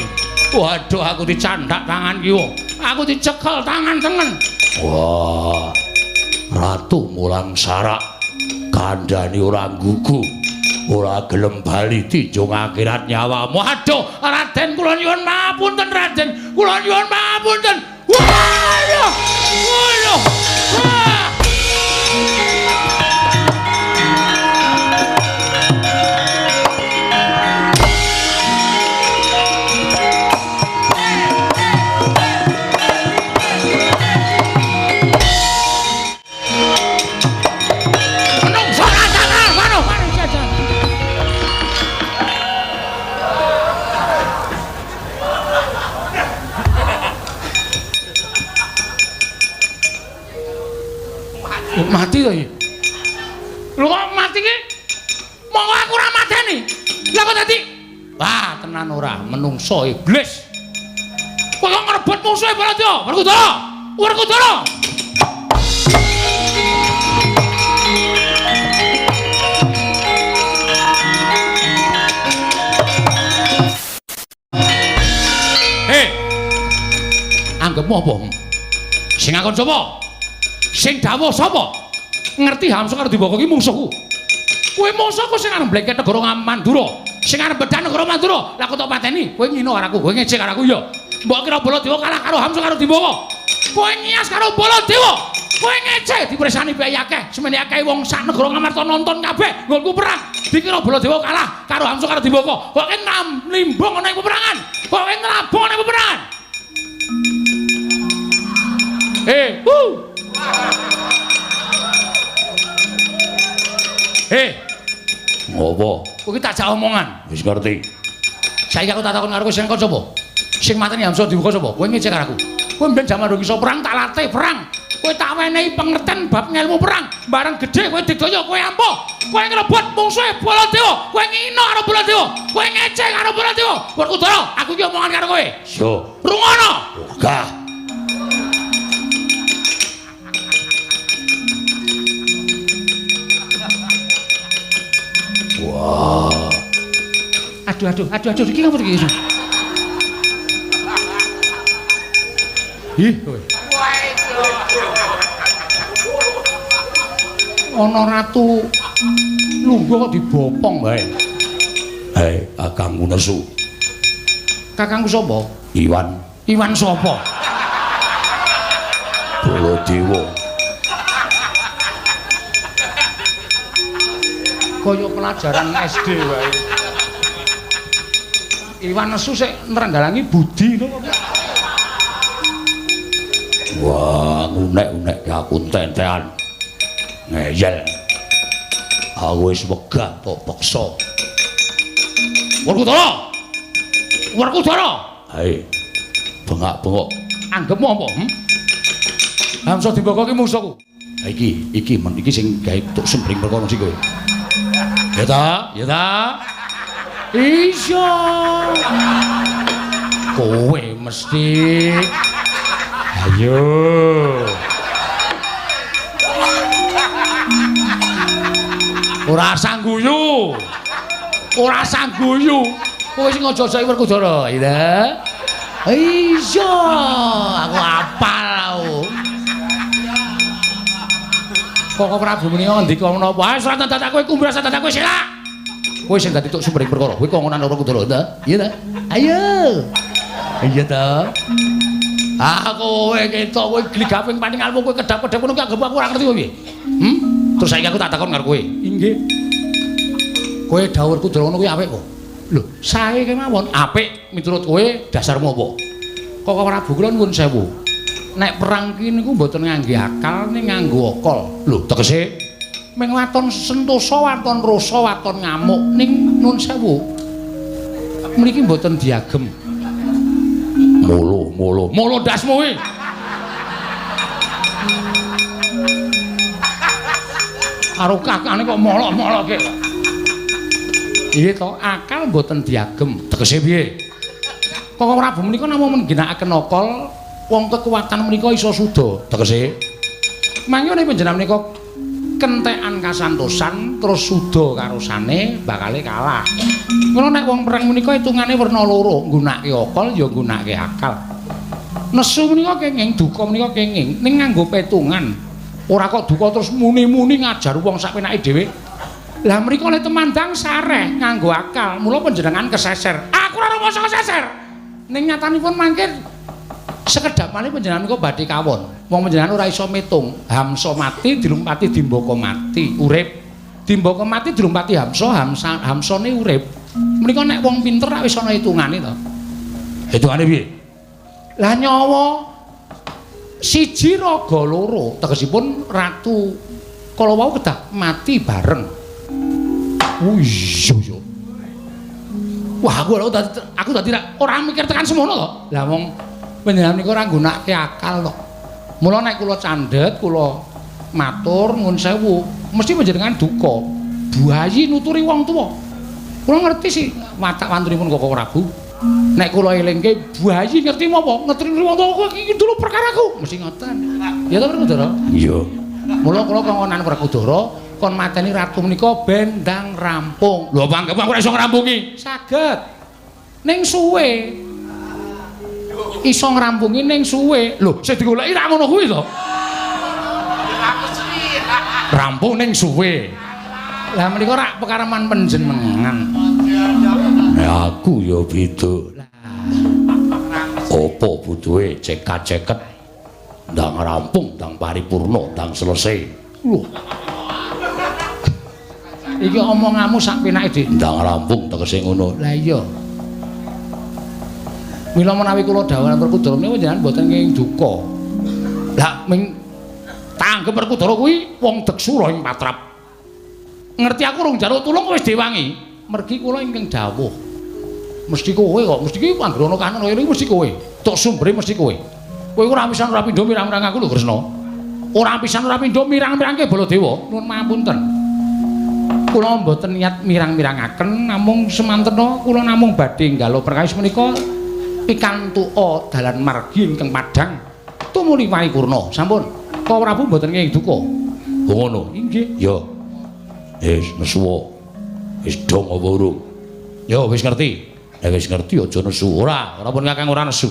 Speaker 2: Waduh, aku dicandak tangan kiwa. Aku dicekel tangan tengen. Wah. Ratu mulang sarak kandhani ora nggugu. Ora gelem bali tinjung akhirat nyawamu. Waduh, Raden kula nyuwun mapunten Raden. Kula nyuwun mapunten. Waduh. Waduh. Wah. Mati to iki. Lho kok mati ki? Monggo aku ora mateni. Lah kok dadi? Wah, tenan ora, menungso iblis. Kowe kok ngrebut musuhe Baladewa? Werkudara. Werkudara. Hei. Anggepmu apa? Sing ngakon sapa? Sing dawuh sapa? Ngerti Hamsa karo Dimbaka ki mungsuhku. Kowe mungsuhku sing arep mblengket negara Mandura, sing arep bedah negara Mandura. Lah kok tok pateni? Kowe ngino karo aku, kowe ngecek karo aku ya. Mbok kira Baladewa kalah karo Hamsa karo Dimbaka. Kowe ngias karo Baladewa. Kowe ngecek dipresani bae akeh, semene akeh wong sak negara Ngamarta nonton kabeh nggonku perang. Dikira Baladewa kalah karo Hamsa karo Dimbaka. Kok nimbung ana ing peperangan. Kok nrabung ana ing peperangan.
Speaker 1: Ngopo?
Speaker 2: Kowe iki tak jak omongan.
Speaker 1: Wis ngerti.
Speaker 2: Saiki aku tak takon karo kowe sing kon sapa? Sing mateni Hamsa Dimbaka sapa? Kowe ngecek karo aku. Kowe mbiyen jaman durung iso perang tak latih perang. Kowe tak wenehi pengerten bab ngelmu perang. Bareng gedhe kowe digdaya, kowe ampuh. Kowe ngrebut mungsuhe Baladewa. Kowe ngino karo Baladewa. Kowe ngecek karo Baladewa. Werkudara, aku iki omongan karo kowe.
Speaker 1: Yo,
Speaker 2: rungono.
Speaker 1: Ogah. Wah.
Speaker 2: Aduh, aduh, iki ngapa iki? Ih, kowe. Ana ratu lungguh kok dibopong wae.
Speaker 1: Hei, kakangku nesu.
Speaker 2: Kakangku sapa?
Speaker 1: Iwan.
Speaker 2: Iwan sapa?
Speaker 1: Baladewa.
Speaker 2: Kaya pelajaran SD wae. Iwan nesu sik nerenggalangi budi ngono kok.
Speaker 1: Wah, ngunek-unek aku ententean. Ngeyel. Aku wis wegah tok peksa.
Speaker 2: Werkudara. Werkudara.
Speaker 1: Hei. Bengak-bengok.
Speaker 2: Anggepmu apa? Hamsa Dimbaka ki mungsuhku.
Speaker 1: Ha iki men iki sing gawe tok sembring perkara sing kowe.
Speaker 2: Ya ta? Ya ta? Iya. Kowe mesti. Ayo. Ora sangguyu. Ora sangguyu. Kowe sing aja-aja Werkudara, ya. Iya, aku apal aku. Koko Prabu menika ngendika menapa? Ah, serat dadak kowe kumbras dadak kowe selak. Kowe sing dadi tuk sumbering perkara. Kowe kongonan Werkudara, ta? Iya ta? Ayo. Iya ta? Ah, kowe ketok kowe gligaping paningalmu kowe kedap-kedap ngono ki anggep aku ora ngerti kowe piye. Terus saiki aku tak takon karo kowe. Inggih. Kowe dawuh Werkudara ngono kuwi apik kok. Lho, sae kemawon apik miturut kowe dasarmu apa? Koko Prabu kula nuwun sewu. Nek perang ki niku mboten ngangge akal ning nganggo akal. Lho, tegese ming waton sentosa, waton rasa, waton ngamuk ning nuwun sewu. Mriki mboten diagem.
Speaker 1: Molo, molo,
Speaker 2: molo ndasmu kuwi. Karo kakane kok molok-molokke. Iya to, akal mboten diagem. Tegese piye? Koko Prabu menika namung mengginakaken akal, wong kekuatan menika iso suda. Tegese mangke panjenengan menika kentekan kasantosan terus suda karosane bakale kalah. Ngono nek wong perang menika hitungane werna loro, nggunakake akal ya nggunakake akal. Nesu menika kenging, duka menika kenging ning nganggo petungan. Ora kok duka terus muni-muni ngajar wong sak penake dhewe. Lah mriko le temandang sareh nganggo akal, mula panjenengan keseser. Aku ora rumangsa keseser. Ning nyatanipun mangke sekedhap malih panjenengan menika badhe kawon. Wong panjenengan ora iso mitung. Hamsa mati dilumpati Dimbaka mati, urip. Dimbaka mati dilumpati Hamsa, Hamsane urip. Menika nek wong pinter rak wis ana hitungane to.
Speaker 1: Hitungane piye?
Speaker 2: Lah nyawa siji raga loro, tegesipun ratu kala wau kedah mati bareng. Oh iya iya. Wah, aku dadi ora mikir tekan semono to. Lah wong panjenengan niku ora nggunakake akal to. Mula nek kula candhet, kula Matur nuwun sewu, mesti panjenengan duka. Buayi nuturi wong tuwa. Kula ngerti sih watak wantunipun Koko Prabu. Nek kula elingke buayi ngerti apa? Ngerti wong tuwa kowe iki dulu perkaraku, mesti ngoten. Ya ta Werkudara?
Speaker 1: Iya.
Speaker 2: Mula kula kongkonan Werkudara kon mateni ratu menika ben ndang rampung.
Speaker 1: Lho panggep aku ora iso ngrampungi.
Speaker 2: Saged. Ning suwe. Iso ngrampungi ning suwe.
Speaker 1: Lho, sing digoleki ra ngono kuwi to. Rampung ning suwe.
Speaker 2: Lah menika rak pekareman panjenengan.
Speaker 1: Ya aku ya beda. Apa butuhe cekak-ceket ndang rampung, ndang paripurna, ndang selesai.
Speaker 2: Lho. Iki omonganmu sak penake, Dik.
Speaker 1: Ndang rampung tegese ngono.
Speaker 2: Lah iya. Mila menawi kula dawuh Werkudara menika panjenengan mboten kenging duka.
Speaker 1: Lah ming tanggep Werkudara kuwi wong deksura ing patrap.
Speaker 2: Ngerti aku rung njaluk tulung wis diwangi. Mergi kula ingkang dawuh. Mesti kowe kok, mesti iki anggere ana kahanan kaya iki mesti kowe. Tok sumbere mesti kowe. Kowe ora pisan ora pindho mirang-mirang aku lho Kresna. Ora pisan ora pindho mirang-mirangke Baladewa. Nuwun mapunten. Kula mboten niat mirang-mirangaken namung semantena kula namung badhe nggalo perkawis menika pikantuka dalan margi ingkang padhang tumuli paripurna. Sampun. Koko Prabu mboten kenging duka.
Speaker 1: Oh ngono.
Speaker 2: Inggih.
Speaker 1: Ya. Wis nesu. Wis dong apa urung? Ya wis ngerti. Nek wis ngerti aja nesu. Ora, ora pun Kakang ora nesu.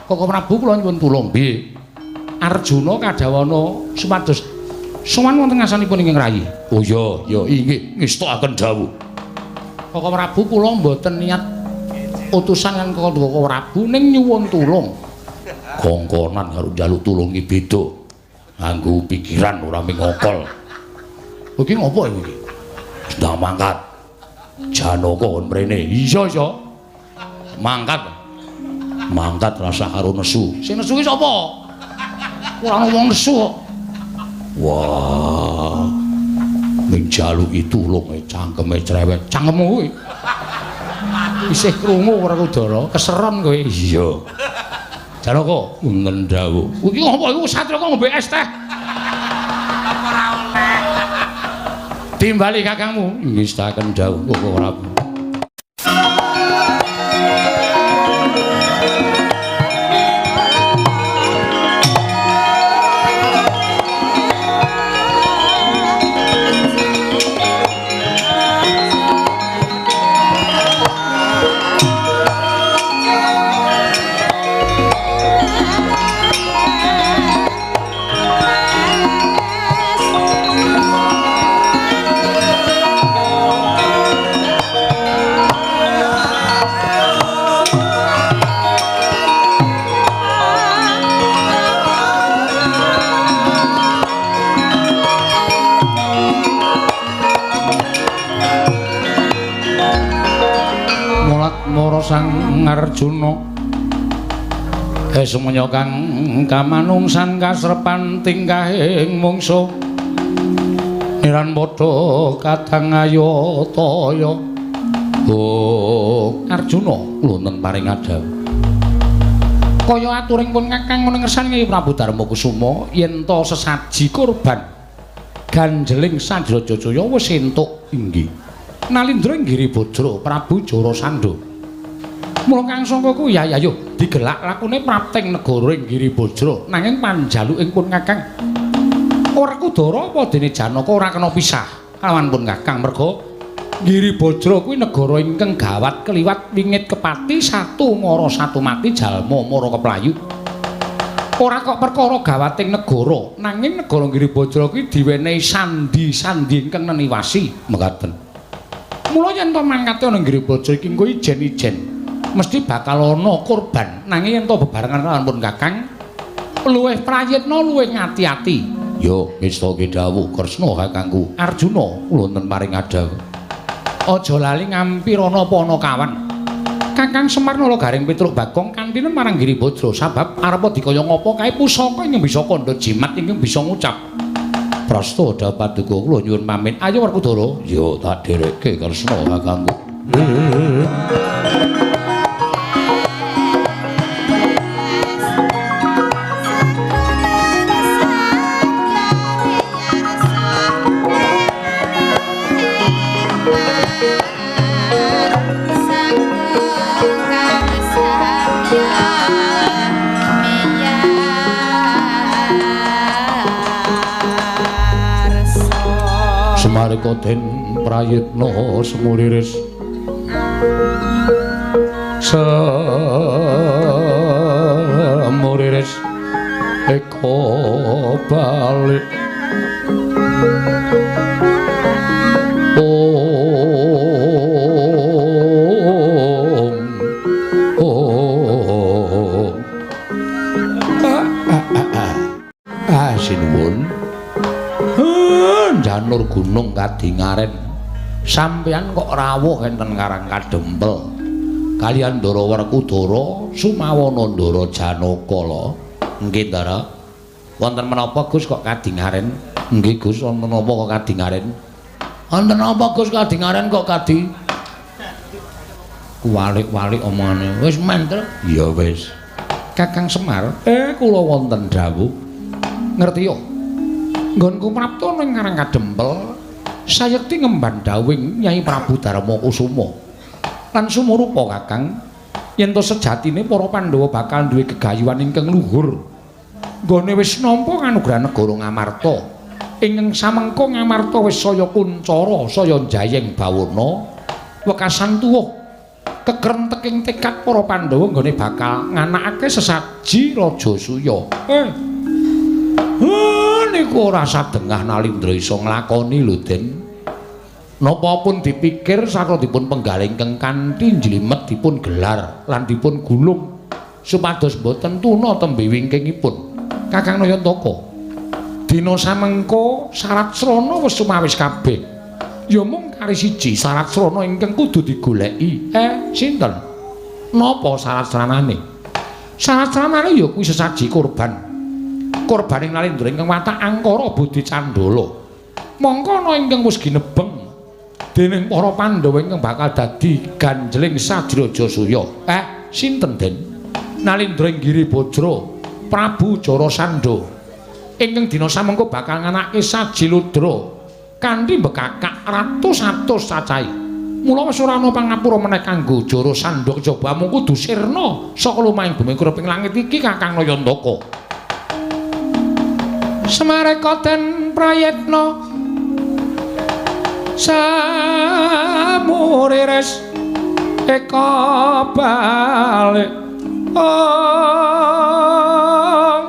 Speaker 2: Koko Prabu kula nyuwun tulung.
Speaker 1: Piye?
Speaker 2: Arjuna kadhawana supados sowan wonten ngasanipun ingkang rayi.
Speaker 1: Oh iya, ya inggih ngestokaken dawuh.
Speaker 2: Koko Prabu kula mboten niat utusan kan Koko Prabu ning nyuwun tulung.
Speaker 1: Kongkonan karo njaluk tulung iki beda. Nganggo pikiran ora mung ngokol.
Speaker 2: Iki ngopo iki?
Speaker 1: Ndang mangkat. Janaka kon mrene. Iya, iya. Mangkat. Mangkat rasa karo nesu.
Speaker 2: Sing nesu ki sapa? Ora ana wong nesu kok.
Speaker 1: Wah. Ning jaluki tulung cangkeme cerewet.
Speaker 2: Cangkemmu kuwi. Isih krungu Werkudara, keseron kowe.
Speaker 1: Iya.
Speaker 2: Janaka
Speaker 1: wonten dawuh.
Speaker 2: Iki ngopo iku satraka ngombe es teh?
Speaker 3: Ora oleh.
Speaker 2: Timbali kakangmu.
Speaker 1: Ngestaken dawuh Koko Prabu.
Speaker 2: Sang Arjuna semuanya kang kamanungsan kasrepan tingkahing mungsuh niran padha kadang ayataya.
Speaker 1: Oh Arjuna wonten paring adhawuh
Speaker 2: kaya aturing pun kakang ngono ngersani Prabu Darmakusuma yen ta sesaji korban ganjeling Sanjra Jajaya wis entuk
Speaker 1: inggih
Speaker 2: Nalindra ing Giribajra Prabu Jarasandha. Mula kang sangka kuwi ya ayo digelak lakune prapting negara ing Giribajra nanging panjaluking pun kakang Werkudara apa dene Janaka ora kena pisah kalawan pun kakang merga Giribajra kuwi negara ingkang gawat keliwat wingit kepati satu mara satu mati jalma mara keplayu. Ora kok perkara gawating negara nanging negara Giribajra kuwi diwenehi sandi-sandi ingkang neniwasi
Speaker 1: mekaten.
Speaker 2: Mula yen to mangkate ana Giribajra iki engko ijen-ijen mesti bakal ana korban nanging yen to bebarengan kalawan pun kakang luwih prayitna luwih ngati-ati.
Speaker 1: Yo ngestake dawuh Kresna kakangku
Speaker 2: Arjuna
Speaker 1: wonten paring adhawuh.
Speaker 2: Aja lali ngampirana panakawan. Kakang Semar Nala Gareng Petruk Bagong kantinen marang Giribajra sabab arepa dikaya ngapa kae pusaka ingkang bisa kandha jimat ingkang bisa ngucap.
Speaker 1: Prasta dapaduka kula nyuwun pamit.
Speaker 2: Ayo Werkudara.
Speaker 1: Yo tak dherekke Kresna kakangku. Semarika den prayitna semuriris semuriris eka balik. Om om sinuwun. Janur gunung kadingaren sampeyan kok rawuh enten Karang Kadempel kaliyan Ndara Werkudara Sumawana Ndara Janaka lho. Nggih Ndara, wonten menapa Gus kok kadingaren? Nggih Gus, wonten napa kok kadingaren? Wonten napa Gus kadingaren kok kadi kuwalik-walik omongane. Wis mentel. Ya wis. Kakang Semar, kula wonten dawuh. Ngerti yo. Nggonku prapta ning Karang Kadempel sayekti ngemban dawuhing Nyai Prabu Darma Kusuma. Lan sumurupa Kakang, yen to sejatine para Pandhawa bakal duwe gegayuhan ingkang luhur. Nggone wis nampa kanugrahan negara Ngamarta. Ingkang samengko Ngamarta wis saya kuncara, saya jayeng bawana, wekasan tuwuh kekrenteking tekad para Pandhawa nggone bakal nganakake sesaji Raja Suya. Niku ora sadengah Nalindra iso nglakoni lho Den. Napa pun dipikir sakra dipun penggalih ingkang kanthi njlimet dipun gelar lan dipun gulung supados boten tuna tembe wingkingipun. Kakang Nayantaka, dina samengko syarat srana wis sumawis kabeh. Ya mung kari siji syarat srana ingkang kudu digoleki. Sinten? Napa syarat sranane? Syarat sranane ya kuwi sesaji kurban. Korbaning Nalindra ingkang watak angkara budi candala. Mongko ana ingkang wis ginebeng dening para Pandhawa ingkang bakal dadi ganjeling saji Raja Suya. Sinten Den? Nalindra ing Giribajra, Prabu Jarasandha. Ingkang dina samengko bakal nganake saji ludra kanthi mbekakak ratus-atus cacahe. Mula wis ora ana pangapura meneh kanggo Jarasandha kejaba mung kudu sirna saka lumahing bumi kureping langit iki Kakang Nayantaka. Semareka den prayitna samuriris eka balik. Ong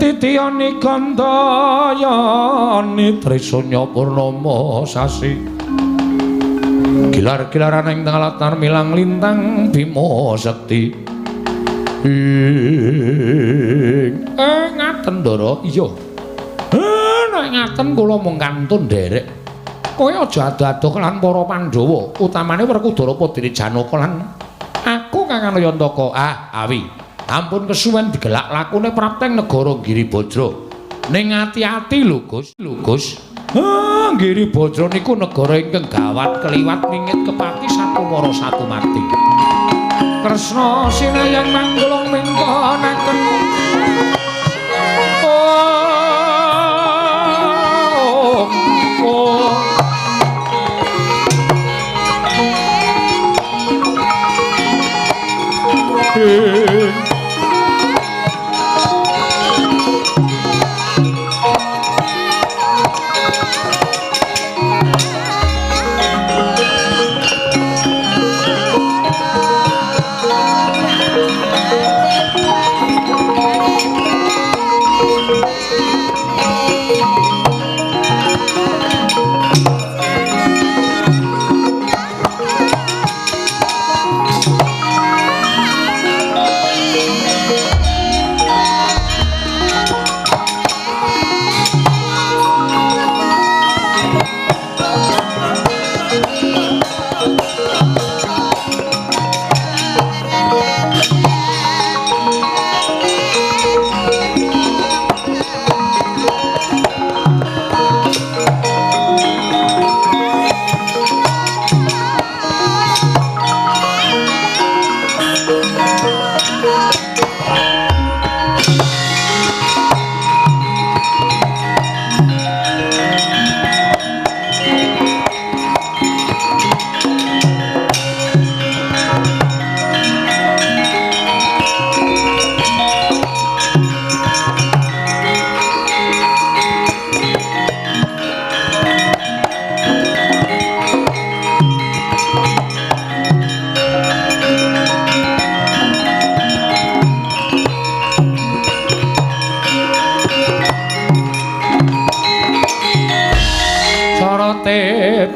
Speaker 1: titiyani gandayani Trisunya purnama sasi gilar-gilaran ing latar milang lintang Bima Sekti. Ngaten Ndara. Iya. Nek ngaten kula mung kantun nderek. Kowe aja ado-ado lan para Pandhawa, utamane Werkudara Padene Janaka lan aku Kakang Nayantaka. Awi. Ampun kesuwen digelak lakune prapteng negara Giribajra. Ning ati-ati lho Gus, lho Gus. Giribajra niku negara ingkang gawat keliwat mingit kepati satu mara satu mati. Kresna sinayang manggulung mingkonaken. Oh, oh.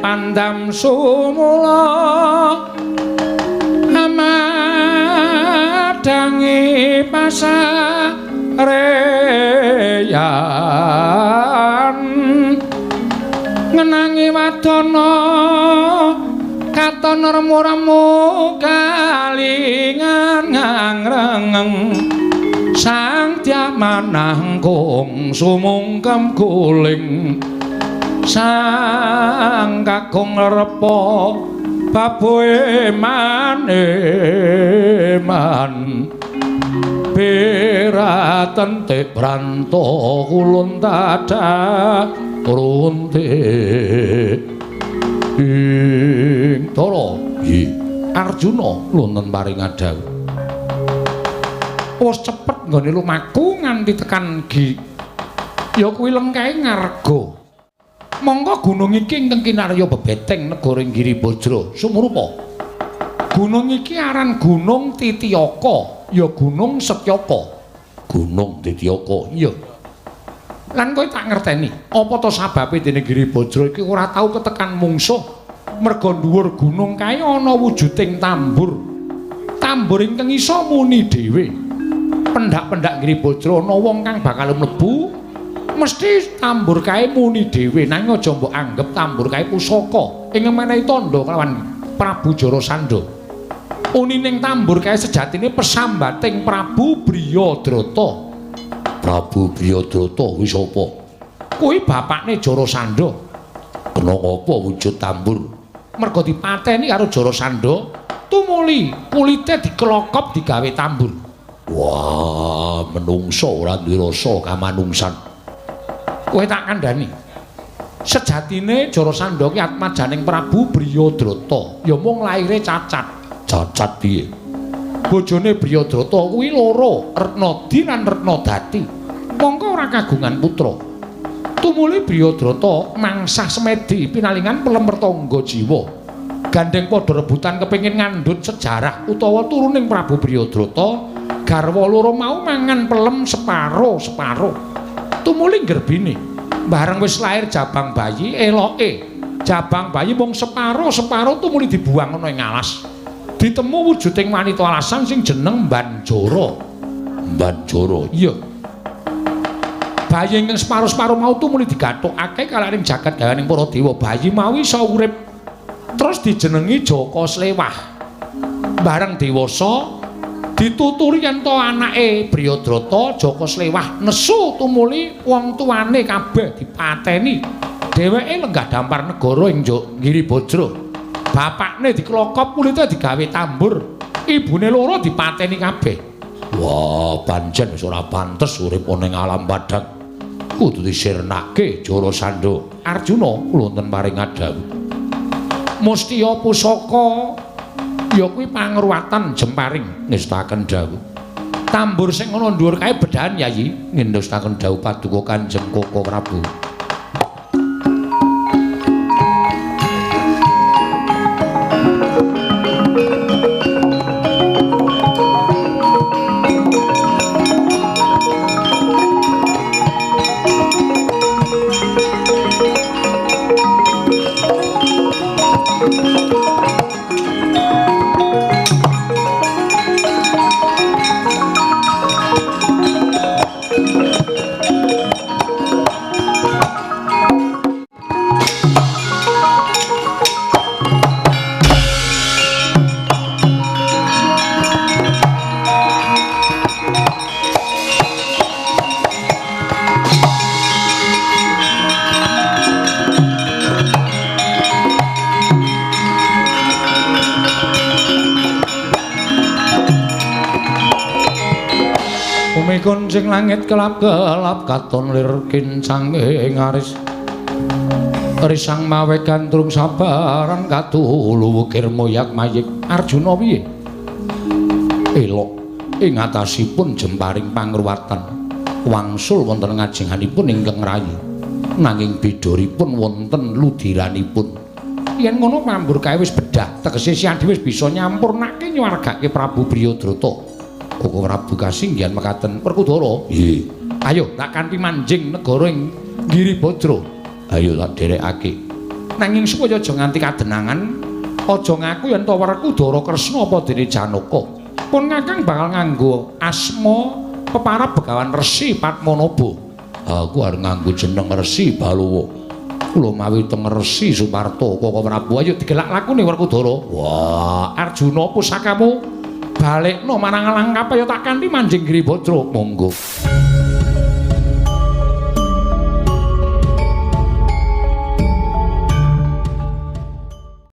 Speaker 2: Pandam sumula amadhangi pasareyan ngenangi wadana katon remu-remu kalingan ngangrengeng sang diamanangkung sumungkem guling sang kakung repa baboe maneman beraten te branto kulun tada runte ing Tara.
Speaker 1: Nggih.
Speaker 2: Arjuna wonten paring dawuh. Wis cepet nggone lumaku nganti tekan gi. Ya kuwi lengkahe ngarga. Mongko gunung iki ingkang kinarya bebeteng negara Giribajra sumurupa. Gunung iki aran Gunung Titiyaka, ya Gunung Setyaka.
Speaker 1: Gunung Titiyaka.
Speaker 2: Iya. Lan kowe tak ngerteni, apa to sababe dene Giribajra iki ora tau ketekan mungsuh? Merga dhuwur gunung kae ana wujuding tambur. Tambur ingkang iso muni dhewe. Pendak-pendak Giribajra ana wong kang bakal mlebu, mesti tambur kae muni dhewe. Nanging aja mbok anggep tambur kae pusaka ing menehi tandha kelawan Prabu Jarasandha. Unining tambur kae sejatine pesambating Prabu Briyadrata.
Speaker 1: Prabu Briyadrata kuwi sapa?
Speaker 2: Kuwi bapakne Jarasandha.
Speaker 1: Kena apa wujud tambur?
Speaker 2: Merga dipateni karo Jarasandha, tumuli kulite diklokop digawe tambur.
Speaker 1: Wah, menungso ora duwe rasa kamanungsan.
Speaker 2: Kowe tak kandhani. Sejatine Jarasandha ki atmajaning Prabu Briyadrata, ya mung laire cacat.
Speaker 1: Cacat piye?
Speaker 2: Bojone Briyadrata kuwi loro, Retnadi lan Retnadati. Mongko ora kagungan putra. Tumuli Briyadrata mangsah semedi pinalingan pelem pertangga jiwa. Gandeng padha rebutan kepengin ngandhut sejarah utawa turuning Prabu Briyadrata, garwa loro mau mangan pelem separo-separo. Tumuli nggerbine, bareng wis lair jabang bayi eloke. Jabang bayi mung separo-separo tumuli dibuang ana ing alas. Ditemu wujuding wanita alasan sing jeneng Mbanjara.
Speaker 1: Mbanjara.
Speaker 2: Iya. Bayi ingkang separo-separo mau tumuli digathukake kalaring jagat gawaning para dewa. Bayi mau iso urip. Terus dijenengi Jaka Slewah. Bareng dewasa dituturi yen to anake Briyadrata Jaka Slewah nesu tumuli wong tuane kabeh dipateni. Dheweke lenggah dampar negara ing Giribajra. Bapakne diklokop kulite digawe tambur. Ibune loro dipateni kabeh.
Speaker 1: Wah, pancen wis ora pantes urip ana ing alam padhang. Kudu disirnake Jarasandha.
Speaker 2: Arjuna wonten paring dawuh. Mustiya pusaka ya kuwi pangruwatan jemparing
Speaker 1: ngestaken dawuh.
Speaker 2: Tambur sing ana dhuwur kae bedhahan Yayi,
Speaker 1: ngendostaken dawuh paduka Kanjeng Koko Prabu.
Speaker 2: Kuncing langit kelap-kelap katon lir kincange ngaris risang mawe gandrung sabaran katulu wukir moyak mayik. Arjuna piye?
Speaker 1: Elok ing atasipun jemparing pangruwatan wangsul wonten ngajenganipun ingkang rayi, nanging bidoripun wonten ludiranipun.
Speaker 2: Yen ngono pambur kae wis bedah, tegese Siadi wis bisa nyampurnake nyuwargake Prabu Briyadrata.
Speaker 1: Koko Prabu kasinggihan mekaten Werkudara.
Speaker 2: Nggih. Ayo tak kanthi manjing negara ing Giribajra.
Speaker 1: Ayo tak dherekake.
Speaker 2: Nanging supaya aja nganti kadenangan, aja ngaku yen to Werkudara Kresna apa dene Janaka. Pun Kakang bakal nganggo asma peparab Begawan Resi Padmanaba.
Speaker 1: Aku arep nganggo jeneng Resi Balawa. Kula mawi teng Resi Suparta Koko Prabu, ayo digelak lakune Werkudara. Wah,
Speaker 2: Arjuna, pusakamu balekno marang Langkap, ayo tak kanthi manjing Giribadra.
Speaker 1: Monggo.